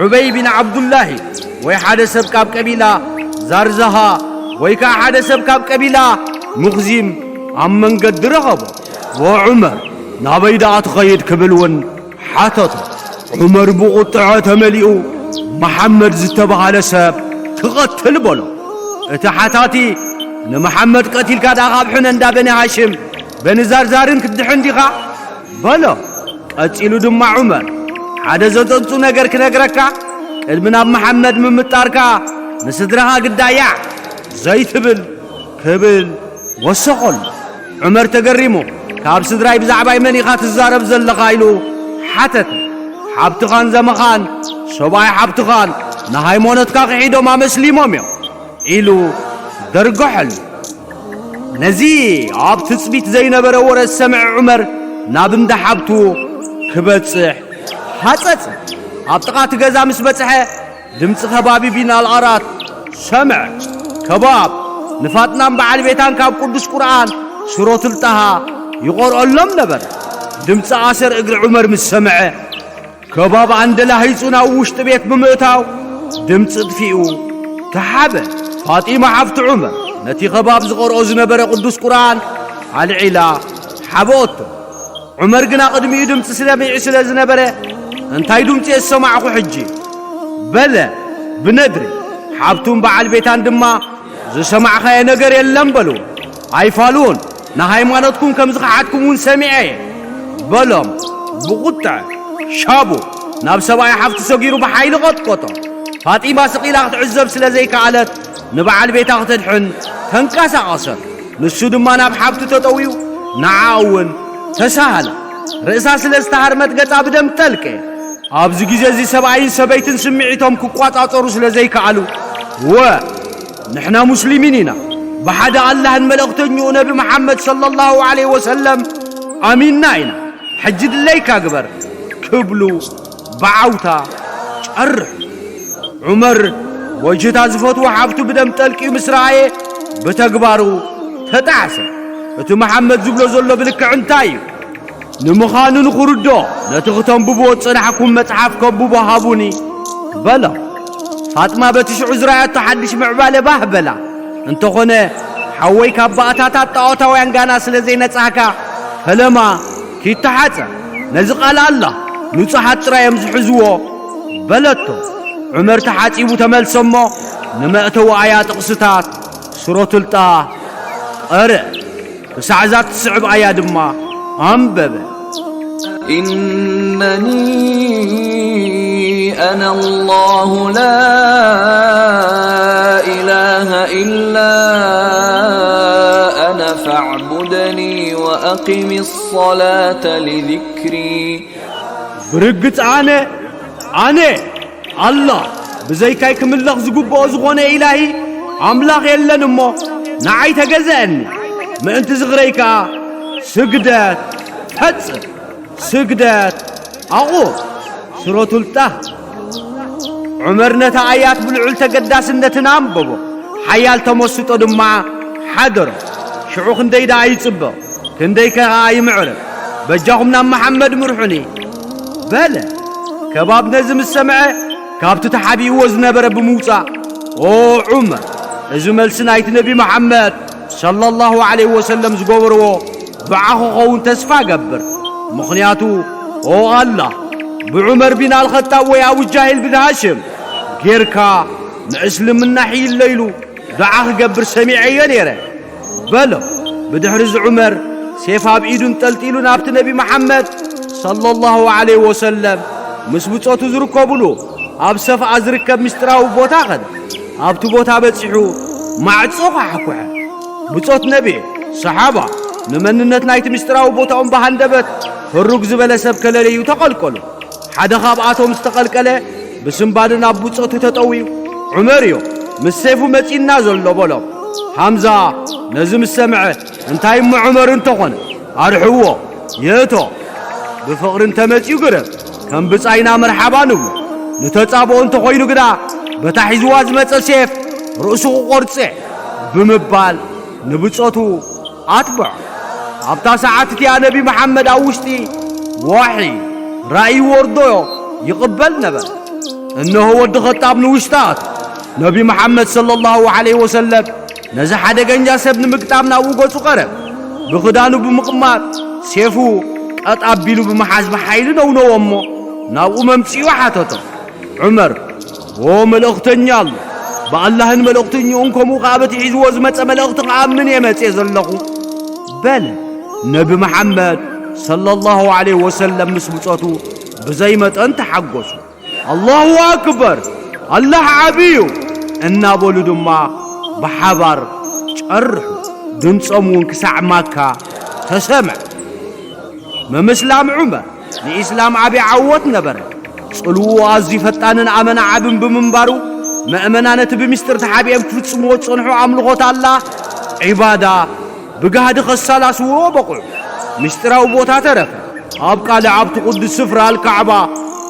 ዑበይ ቢን ዓብዱላሂ ወይ ሓደ ሰብ ካብ ቀቢላ ዛርዛሃ ወይ ከኣ ሓደ ሰብ ካብ ቀቢላ ሙኽዚም ኣብ መንገዲ ረኸቦ። "ወዑመር፣ ናበይ ደኣ ትኸይድ?" ክብል እውን ሓተቶ። ዑመር ብቑጥዐ ተመሊኡ፣ "መሓመድ ዝተባህለ ሰብ ክቐትል" በሎ። እቲ ሓታቲ፣ "ንመሓመድ ቀቲልካ ደኣ ካብ ሕነ እንዳ በኒ ሃሽም፣ በኒ ዛርዛርን ክትድሕን ዲኻ?" በሎ። ቀጺሉ ድማ ዑመር፣ "ሓደ ዘጸንጹ ነገር ክነግረካ፣ ቅድሚ ናብ መሓመድ ምምጣርካ ንስድራኻ ግዳያዕ ዘይትብል" ክብል ወሰኸሉ። ዑመር ተገሪሙ፣ "ካብ ስድራይ ብዛዕባይ መን ኢኻ ትዛረብ ዘለኻ?" ኢሉ ሓተተ። "ሓብትኻን ዘመኻን ሰብኣይ ሓብትኻን ንሃይማኖትካ ክሒዶም ኣመስሊሞም እዮም" ኢሉ ደርገሐሉ። ነዚ ኣብ ትጽቢት ዘይነበረ ወረ ዝሰምዐ ዑመር ናብ እንዳ ሓብቱ ክበጽሕ ሃጸጸ። ኣብ ጥቓ እቲ ገዛ ምስ በጽሐ ድምጺ ከባቢ ቢን ኣልኣራት ሰምዐ። ከባብ ንፋጥናን በዓል ቤታን ካብ ቅዱስ ቁርኣን ሱረቱል ጣሃ ይቐርኦሎም ነበረ። ድምጺ ኣሰር እግሪ ዑመር ምስ ሰምዐ ከባብ ኣንደላሂጹ ናብ ውሽጢ ቤት ብምእታው ድምጺ ጥፊኡ ተሓበ። ፋጢማ ሓፍቲ ዑመር ነቲ ከባብ ዝቐርኦ ዝነበረ ቅዱስ ቁርኣን ኣልዒላ ሓበኦቶ። ዑመር ግና ቅድሚኡ ድምጺ ሰሚዑ ስለ ዝነበረ፣ "እንታይ ድምጺ እየ ዝሰማዕኩ ሕጂ?" በለ ብነድሪ። ሓብቱን በዓል ቤታን ድማ፣ "ዝሰማዕካዮ ነገር የለን" በልዎ። "ኣይፋልዎን፣ ንሃይማኖትኩም ከም ዝኸሓድኩም እውን ሰሚዐ እየ" በሎም ብቑጥዐ። ሻቡ ናብ ሰብኣይ ሓፍቱ ሰጊሩ ብሓይሊ ቀጥቀጦ። ፋጢማ ስቕ ኢላ ክትዕዘብ ስለ ዘይከኣለት ንበዓል ቤታ ክተድሕን ተንቀሳቐሰት። ንሱ ድማ ናብ ሓብቱ ተጠውዩ ንዓኣ እውን ተሳሃለ። ርእሳ ስለ ዝተሃርመት ገጻ ብደም ጠልቀ። ኣብዚ ግዜ እዚ ሰብኣይን ሰበይትን ስምዒቶም ክቋጻጸሩ ስለ ዘይከኣሉ፣ "ወ፣ ንሕና ሙስሊሚን ኢና፣ ብሓደ ኣላህን መልእኽተኛኡ ነቢ መሓመድ ሰለላሁ ዐለይሂ ወሰለም ኣሚንና ኢና፣ ሕጂ ድለይካ ግበር" ክብሉ ብዓውታ ጨርሑ። ዑመር ወጅህታ ዝፈትዎ ሓብቱ ብደም ጠልቂዩ ምስ ረኣየ ብተግባሩ ተጣዕሰ። እቲ መሓመድ ዝብሎ ዘሎ ብልክዕ እንታይ እዩ? ንምዃኑ ንኽርድኦ ነቲ ክተንብብዎ ዝጸናሕኩም መጽሓፍ ከንብቦ ሃቡኒ በሎ። ፋጥማ በቲ ሽዑ ዝረኣየቶ ሓድሽ ምዕባለ ባህ በላ። እንተኾነ ሓወይ ካብ ባእታታት ጣዖታውያን ጋና ስለ ዘይነጻህካ ፈለማ ኪድ ተሓጸብ። ነዚ ቃል ኣላህ ንጹሃት ጥራይ እዮም ዝሕዝዎ በለቶ። ዑመር ተሓጺቡ ተመልሰ እሞ ንመእተዊ ኣያ ጥቕስታት ሱረቱል ጣሃ ቀርአ። ክሳዕ እዛ ትስዕብ ኣያ ድማ ኣንበበ። إنني أنا الله لا إله إلا أنا فاعبدني وأقم الصلاة لذكري. ብርግጽ ኣነ፣ ኣነ ኣላህ፣ ብዘይካይ ክምለኽ ዝግብኦ ዝኾነ ኢላሂ ኣምላኽ የለን እሞ፣ ንዓይ ተገዘአኒ፣ ምእንቲ ዝኽረይ ከኣ ስግደት ፈጽም። ስግደት ኣቑም። ሱረቱል ጣህ። ዑመር ነታ ኣያት ብልዑል ተገዳስነትን ኣንበቦ። ሓያል ተመስጦ ድማ ሓደሮ። ሽዑ ክንደይ ደኣ ይጽበ፣ ክንደይ ከኣ ይምዕርግ። በጃኹም ናብ መሓመድ ምርሑኒ በለ። ከባብ ነዚ ምስ ሰምዐ፣ ካብቲ ተሓቢእዎ ዝነበረ ብምውጻእ፣ "ኦ ዑመር፣ እዚ መልሲ ናይቲ ነቢ መሓመድ ሰለላሁ ዐለይሂ ወሰለም ዝገበርዎ ብዓኹ ኸውን ተስፋ ገብር። ምኽንያቱ፣ ኦ ኣላህ፣ ብዑመር ቢን ኣልኸጣብ ወይ ኣቡ ጃሂል ብን ሃሽም ጌርካ ንእስልምና ሕይለ ኢሉ ዱዓ ክገብር ሰሚዐዮ ነይረ በሎ። ብድሕሪ እዚ ዑመር ሴፍ ኣብ ኢዱ እንጠልጢሉ ናብቲ ነቢ መሓመድ ሰለላሁ ዐለይሂ ወሰለም ምስ ብጾቱ ዝርከቡሉ ኣብ ሰፍኣ ዝርከብ ምስጢራዊ ቦታ ኸደ። ኣብቲ ቦታ በጺሑ ማዕጾ ኳሕኩሐ። ብጾት ነቢ፣ ሰሓባ፣ ንመንነት ናይቲ ምስጢራዊ ቦታኦም ብሃንደበት ህሩግ ዝበለ ሰብ ከለለዩ ተቐልቀሉ። ሓደ ካብኣቶም ዝተቐልቀለ ብስንባደ ናብ ብጾቱ ተጠውዩ፣ ዑመር እዮ፣ ምስ ሴፉ መጺእና ዘሎ በሎም። ሃምዛ ነዚ ምስ ሰምዐ፣ እንታይ እሞ ዑመር እንተኾነ ኣርሕዎ፣ የእቶ። ብፍቕሪ እንተመጺኡ ግርም፣ ከም ብጻይና መርሓባ ንብሎ። ንተጻብኦ እንተኾይኑ ግና በታ ሒዝዋ ዝመጸ ሴፍ ርእሱ ክቖርጽ እየ ብምባል ንብጾቱ ኣትብዖ። ኣብታ ሰዓት እቲኣ ነቢ መሓመድ ኣብ ውሽጢ ዋሒ ራእይ ወርዶ ይቕበል ነበረ። እነሆ ወዲ ኸጣብ ንውሽጢ ኣትዩ። ነቢ መሓመድ ሰለላሁ ዐለይሂ ወሰለም ነዚ ሓደገኛ ሰብ ንምግጣም ናብኡ ገጹ ቀረብ። ብኽዳኑ ብምቕማጥ ሴፉ ቀጥ ኣቢሉ ብምሓዝ ብሓይሊ ነውነዎ እሞ ናብኡ መምጺኡ ሓተቶ። ዑመር፣ ኦ መልእኽተኛ ኣላህ፣ ብኣላህን መልእኽተኛኡን ከምኡ ከኣ በቲ ሒዝዎ ዝመጸ መልእኽቲ ክኣምን እየ መጽየ ዘለኹ በለ። ነቢ መሓመድ ሰለላሁ ዐለይሂ ወሰለም ምስ ብጾቱ ብዘይ መጠን ተሓጎሱ። ኣላሁ ኣክበር፣ ኣላህ ዓቢ እዩ እናበሉ ድማ ብሓባር ጨርሑ። ድምጾም እውን ክሳዕ ማካ ተሰምዐ። ምምስላም ዑመር ንኢስላም ዓቢ ዓወት ነበረ። ጽልውኡ ኣዝዩ ፈጣንን ኣመና ዓብን ብምንባሩ፣ መእመና ነቲ ብምስጢር ተሓቢኦም ክፍጽምዎ ዝጸንሑ ኣምልኾት ኣላህ፣ ዒባዳ፣ ብጋህዲ ከሳላስዎ በቑዑ። ምስጢራዊ ቦታ ተረፈ። ኣብ ቃልዕ ኣብቲ ቅዱስ ስፍራ ኣልካዕባ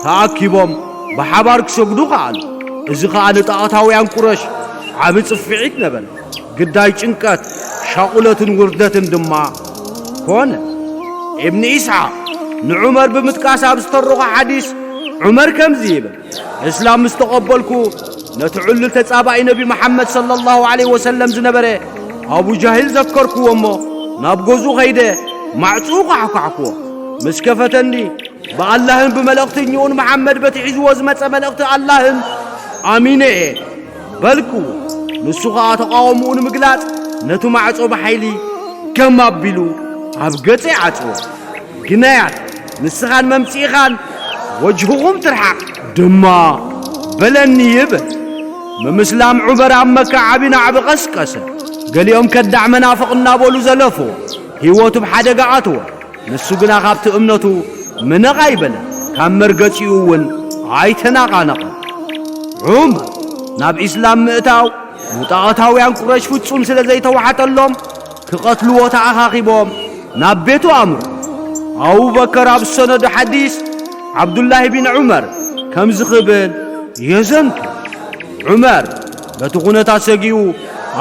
ተኣኪቦም ብሓባር ክሰግዱ ከኣሉ። እዚ ኸኣ ንጣዖታውያን ቁረሽ ዓቢ ጽፍዒት ነበረ። ግዳይ ጭንቀት፣ ሻቑለትን ውርደትን ድማ ኮነ። ኢብኒ ኢስሓቅ ንዑመር ብምጥቃስ ኣብ ዝተረኾ ሓዲስ ዑመር ከምዚ ይብል፣ እስላም ምስ ተቐበልኩ ነቲ ዕሉል ተጻባኢ ነቢ መሓመድ ሰለላሁ ዐለይሂ ወሰለም ዝነበረ ኣቡ ጃህል ዘከርኩዎ እሞ ናብ ገዝኡ ኸይደ ማዕጽኡ ኳሕኳሕኩዎ። ምስ ከፈተኒ ብኣላህን ብመልእኽተኛኡን መሓመድ በቲ ሒዝዎ ዝመጸ መልእኽቲ ኣላህን ኣሚነ እየ በልኩዎ። ንሱ ኸኣ ተቓውምኡ ንምግላጽ ነቲ ማዕጾ ብሓይሊ ገም ኣቢሉ ኣብ ገጸይ ዓጽዎ። ግናያት ንስኻን መምጽኢኻን ወጅህኹም ትርሓቕ ድማ በለኒ ይብል። ምምስላም ዑመር ኣብ መካ ዓቢ ናዕቢ ቀስቀሰ። ገሊኦም ከዳዕ መናፍቕ እናበሉ ዘለፍዎ። ህይወቱ ብሓደጋ ኣትወ። ንሱ ግና ካብቲ እምነቱ ምነቕ ኣይበለን፣ ካብ መርገጺኡ እውን ኣይተናቓነቐን። ዑመር ናብ ኢስላም ምእታው ንጣዖታውያን ቁረሽ ፍጹም ስለ ዘይተዋሓጠሎም፣ ክቐትልዎ ተኣኻኺቦም ናብ ቤቱ ኣምርሑ። ኣቡበከር ኣብ ሰነዱ ሓዲስ ዓብዱላሂ ቢን ዑመር ከምዚ ክብል የዘንቱ። ዑመር በቲ ኩነታት ሰጊኡ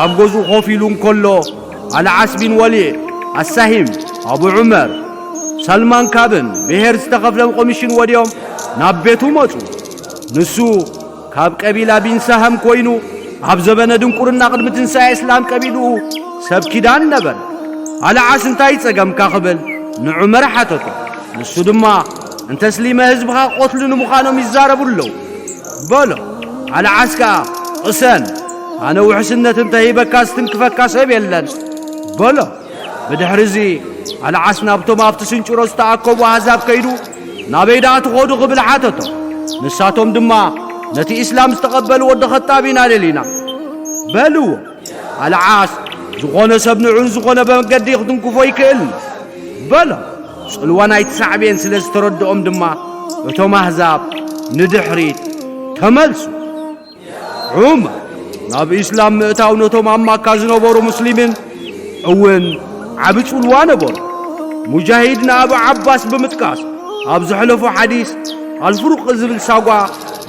ኣብ ገዝኡ ኮፍ ኢሉ እንከሎ፣ ኣልዓስ ቢን ወሊዕ ኣሳሂም፣ ኣቡ ዑመር፣ ሳልማን ካብን ብሄር ዝተኸፍሎም ኮሚሽን ወዲዮም ናብ ቤቱ መጹ። ንሱ ካብ ቀቢላ ቢን ሳሃም ኮይኑ፣ ኣብ ዘበነ ድንቁርና ቅድሚ ትንሳኤ እስላም ቀቢልኡ ሰብ ኪዳን ነበረ። ኣልዓስ እንታይ ጸገምካ ክብል ንዑመር ሓተቶ። ንሱ ድማ እንተስሊመ ህዝብኻ ክቐትሉ ንምዃኖም ይዛረቡ ኣለዉ በሎ። ኣልዓስ ከኣ ቅሰን፣ ኣነ ውሕስነት እንተሂበካ ዝትንክፈካ ሰብ የለን በሎ። ብድሕሪ እዚ ኣልዓስ ናብቶም ኣብቲ ስንጭሮ ዝተኣከቡ ኣህዛብ ከይዱ ናበይ ደኣ ትኸዱ ክብል ሓተቶም። ንሳቶም ድማ ነቲ ኢስላም ዝተቐበሉ ወዲ ኸጣብ ኢና ደሊና በልዎ። ኣልዓስ ዝኾነ ሰብ ንዑን ዝኾነ መገዲ ክትንክፎ ይክእል በሎም። ጽልዋ ናይቲ ሳዕቤን ስለ ዝተረድኦም ድማ እቶም ኣህዛብ ንድሕሪት ተመልሱ። ዑመር ናብ ኢስላም ምእታው ነቶም ኣብ ማካ ዝነበሩ ሙስሊምን እውን ዓቢ ጽልዋ ነበሩ። ሙጃሂድ ንኣቡ ዓባስ ብምጥቃስ ኣብ ዘሕለፎ ሓዲስ ኣልፍሩቅ ዝብል ሳጓ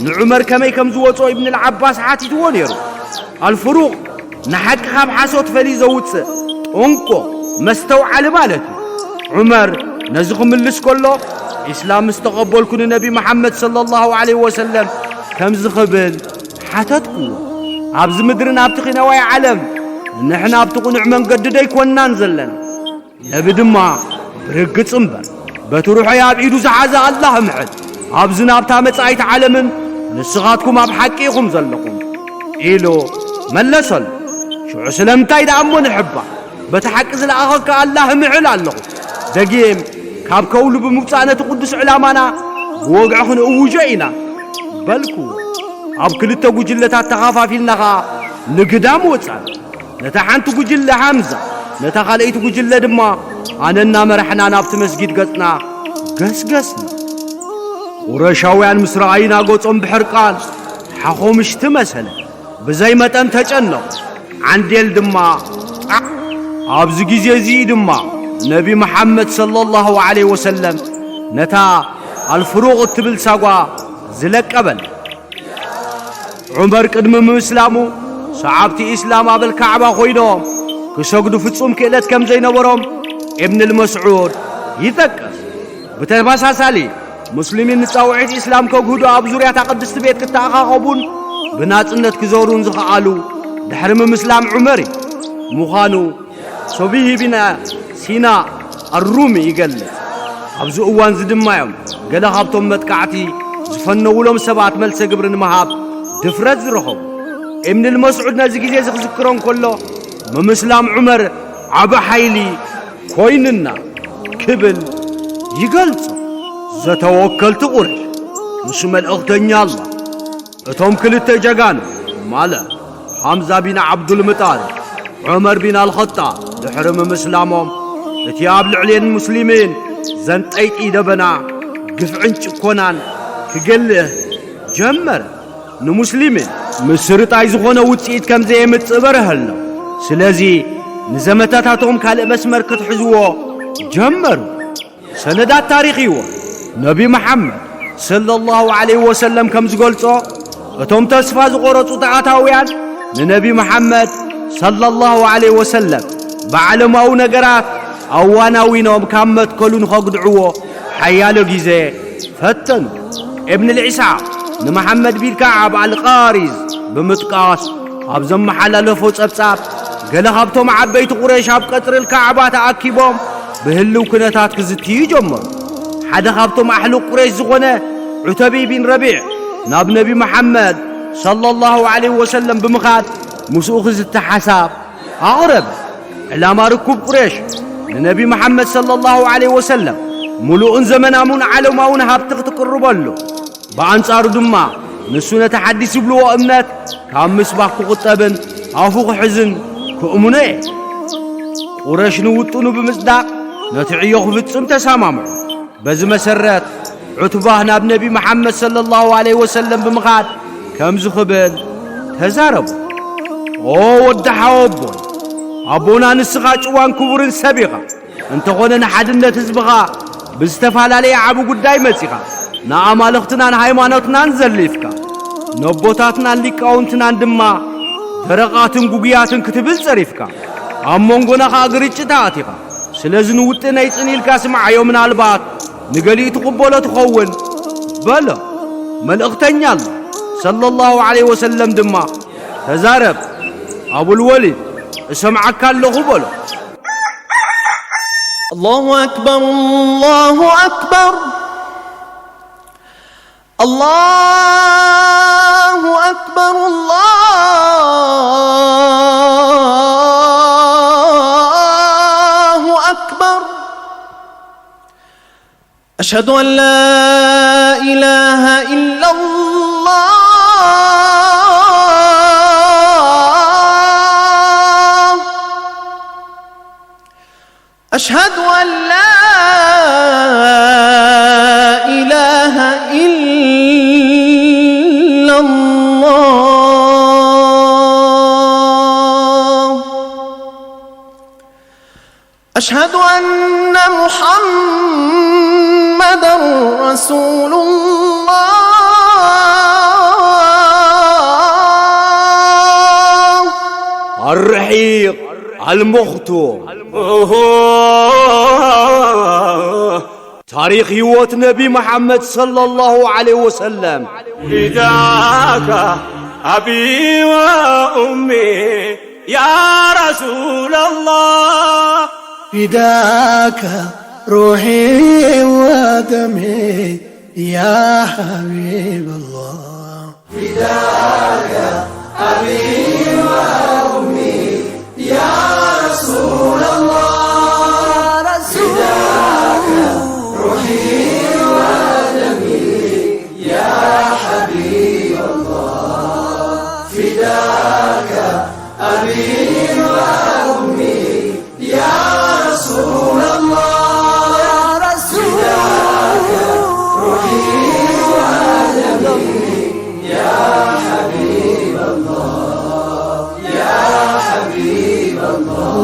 ንዑመር ከመይ ከም ዝወጾ ኢብን ዓባስ ሓቲትዎ ነይሩ። ኣልፍሩቅ ንሓቂ ካብ ሓሶት ፈልዩ ዘውጽእ ጥንቁቕ መስተውዓሊ ማለት እዩ። ዑመር ነዚ ክምልስ ከሎ፣ ኢስላም ምስ ተቐበልኩ ንነቢ መሓመድ ሰለላሁ ዐለይሂ ወሰለም ከምዚ ክብል ሓተትኩዎ፣ ኣብዚ ምድርን ኣብቲ ኺናዋይ ዓለም ንሕና ኣብቲ ቅኑዕ መንገዲ ደይኮንናን ዘለና። ነቢ ድማ ብርግጽ እምበር፣ በቲ ርሑይ ኣብ ኢዱ ዝሓዘ ኣላህ ምሕል፣ ኣብዚ ናብታ መጻኢት ዓለምን ንስኻትኩም ኣብ ሓቂ ኢኹም ዘለኹም፣ ኢሉ መለሰሉ። ሽዑ ስለምንታይ ደኣ እሞ ንሕባ፣ በቲ ሓቂ ዝለኣኸካ ኣላህ ምሕል ኣለኹ። ደጊም ካብ ከውሊ ብምውጻእ ነቲ ቅዱስ ዕላማና ብወግዒ ክንእውጆ ኢና፣ በልኩ። ኣብ ክልተ ጉጅለታት ተኻፋፊልና ኸኣ ንግዳም ወጻና። ነታ ሓንቲ ጉጅለ ሓምዛ፣ ነታ ካልኣይቲ ጉጅለ ድማ ኣነ እናመራሕና ናብቲ መስጊድ ገጽና ገስገስና። ቁረሻውያን ምስ ረኣዩና ገጾም ብሕርቃን ሓኾምሽቲ መሰለ፣ ብዘይ መጠን ተጨነቑ። ዓንዴል ድማ ጣዕ። ኣብዚ ግዜ እዚ ድማ ነቢ መሓመድ ሰለላሁ ዐለይሂ ወሰለም ነታ ኣልፍሩቕ እትብል ሳጓ ዝለቀበል። ዑመር ቅድሚ ምምስላሙ፣ ሰዓብቲ ኢስላም ኣብ ኣልካዕባ ኮይኖም ክሰግዱ ፍጹም ክእለት ከም ዘይነበሮም ኢብን መስዑድ ይጠቅስ። ብተመሳሳሊ፣ ሙስሊሚን ንጻውዒት ኢስላም ከግህዱ ኣብ ዙርያታ ቅድስቲ ቤት ክተኣኻኸቡን ብናጽነት ክዞሩን ዝኸኣሉ ድሕሪ ምምስላም ዑመር እዩ። ምዃኑ፣ ሶቢሂ ቢን ሲና ኣሩሚ ይገልጽ። ኣብዚ እዋን እዚ ድማ እዮም ገለ ካብቶም መጥቃዕቲ ዝፈነውሎም ሰባት መልሰ ግብሪ ንምሃብ ድፍረት ዝረኸቡ። ኢብን መስዑድ ነዚ ግዜ እዚ ክዝክሮ እንከሎ፣ ምምስላም ዑመር ዓቢ ሓይሊ ኮይንና ክብል ይገልጾ። ዘተወከልቲ ቁረሽ ምስ መልእኽተኛ ኣላህ፣ እቶም ክልተ ጀጋኑ ማለት ሓምዛ ቢን ዓብዱልምጣሊብ፣ ዑመር ቢን ኣልኸጣብ ድሕሪ ምምስላሞም፣ እቲ ኣብ ልዕሌን ሙስሊሚን ዘንጠይጢ ደበና ግፍዕን ጭኮናን ክገልህ ጀመረ። ንሙስሊሚን ምስርጣይ ዝኾነ ውጽኢት ከም ዘየምጽእ በርሀሎም። ስለዚ ንዘመተታቶም ካልእ መስመር ክትሕዝዎ ጀመሩ። ሰነዳት ታሪኽ ይዎ ነቢ መሓመድ ሰለላሁ ዐለይሂ ወሰለም ከም ዝገልጾ፣ እቶም ተስፋ ዝቖረጹ ተኣታውያን ንነቢ መሓመድ ሰለላሁ ዐለይሂ ወሰለም ብዓለማዊ ነገራት ኣዋናዊኖም ካብ መትከሉ ንኸግድዕዎ ሓያሎ ግዜ ፈተኑ። ኢብን ልዒስሓቅ ንመሓመድ ቢን ከዓብ ኣልቃሪዝ ብምጥቃስ፣ ኣብ ዘመሓላለፎ ጸብጻብ፣ ገለ ካብቶም ዓበይቲ ቁረይሽ ኣብ ቀጽሪ ኣልካዕባ ተኣኪቦም ብህልው ኩነታት ክዝትዩ ጀመሩ። ሓደ ካብቶም ኣሕሉቅ ቁረይሽ ዝኾነ ዑተቢ ቢን ረቢዕ ናብ ነቢ መሓመድ ሰለላሁ ዐለይሂ ወሰለም ብምኻድ ምስኡ ክዝቲ ሓሳብ ኣቕረበ። ዕላማ ርኩብ ቁረይሽ ንነቢ መሓመድ ሰለላሁ ዐለይሂ ወሰለም ምሉእን ዘመናሙን ዓለማውን ሃብቲ ክትቅርበሉ፣ ብኣንጻሩ ድማ ንሱ ነቲ ሓዲስ ዝብልዎ እምነት ካብ ምስባኽ ክቑጠብን ኣፉ ክሕዝን ክእምኖ እየ። ቁረሽ ንውጥኑ ብምጽዳቕ ነቲ ዕዮ ክፍጽም ተሰማምዑ። በዚ መሰረት ዑትባህ ናብ ነቢ መሓመድ ሰለላሁ ዐለይሂ ወሰለም ብምኻድ ከምዚ ክብል ተዛረቡ። ኦ ወዲ ሓወቦይ፣ ኣቦና ንስኻ ጭዋን ክቡርን ሰብ ኢኻ። እንተኾነ ንሓድነት ህዝብኻ ብዝተፈላለየ ዓቢ ጉዳይ መጺኻ፣ ንኣማልኽትናን ሃይማኖትናን ዘሊፍካ፣ ነቦታትናን ሊቃውንትናን ድማ ደረቓትን ጉጉያትን ክትብል ጸሪፍካ፣ ኣብ መንጎና ኸኣ ግርጭት ኣእቲኻ። ስለዚ ንውጥነይ ጽን ኢልካ ስምዓዮ፣ ምናልባት ንገሊኡ ትቕበሎ ትኸውን በሎ። መልእኽተኛ ኣላ ሰለላሁ ዐለይሂ ወሰለም ድማ፣ ተዛረብ ኣቡል ወሊድ፣ እሰምዓካ ኣለኹ በሎ። الله أكبر، الله أكبر، الله أكبر، الله أكبر. أشهد أن لا إله إلا الله. أشهد أن لا إله إلا الله. أشهد أن محمدا رسول الله. الرحيق المختوم. ታሪኽ ህይወት ነቢ መሓመድ ሰለላሁ ዐለይሂ ወሰለም። فداك أبي وأمي يا رسول الله. فداك روحي ودمي يا حبيب الله. فداك أبي وأمي يا رسول الله. فداك روحي ودمي يا حبيب الله. فداك أبي وأمي يا رسول الله. يا رسول الله. روحي ودمي يا حبيب الله، يا حبيب الله.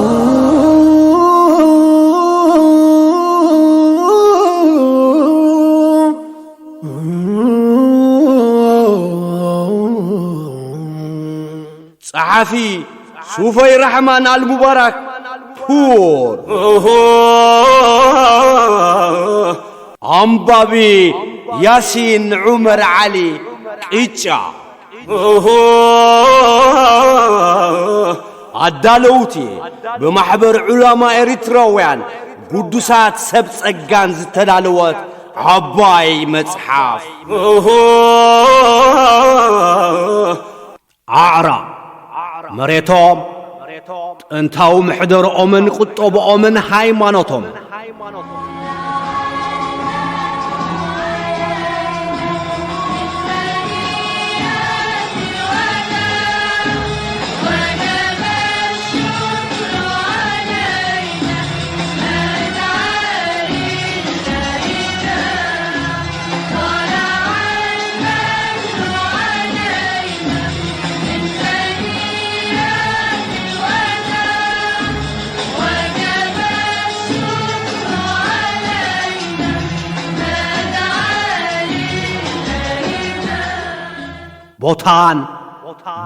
ጸሓፊ ሱፈይ ራሕማን ኣልሙባራክ ፑር። ኣንባቢ ያሲን ዑመር ዓሊ ቅጫ። ኣዳለውቲ ብማሕበር ዑላማ ኤሪትራውያን ግዱሳት ሰብ ጸጋን ዝተዳለወት ዓባይ መጽሓፍ። ኣዕራብ መሬቶም፣ ጥንታዊ መሕደርኦምን ቁጠብኦምን ሃይማኖቶምን። ቦታን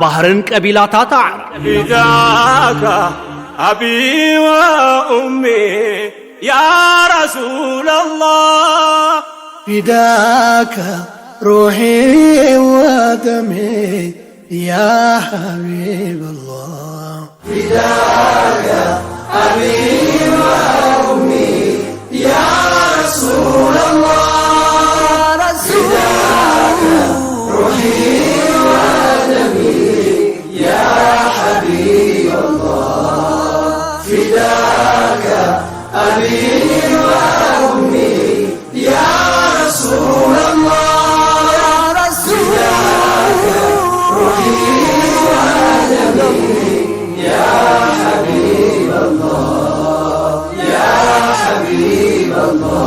ባህርን ቀቢላታት ኣዕራብ። فداك أبي وأمي يا رسول الله. فداك روحي ودمي يا حبيب الله. فداك أبي وأمي يا رسول الله. يا رسول الله. فداك روحي ودمي يا حبيب الله. فداك أبي وأمي يا رسول الله. يا رسول الله. روحي ودمي يا حبيب الله، يا حبيب الله.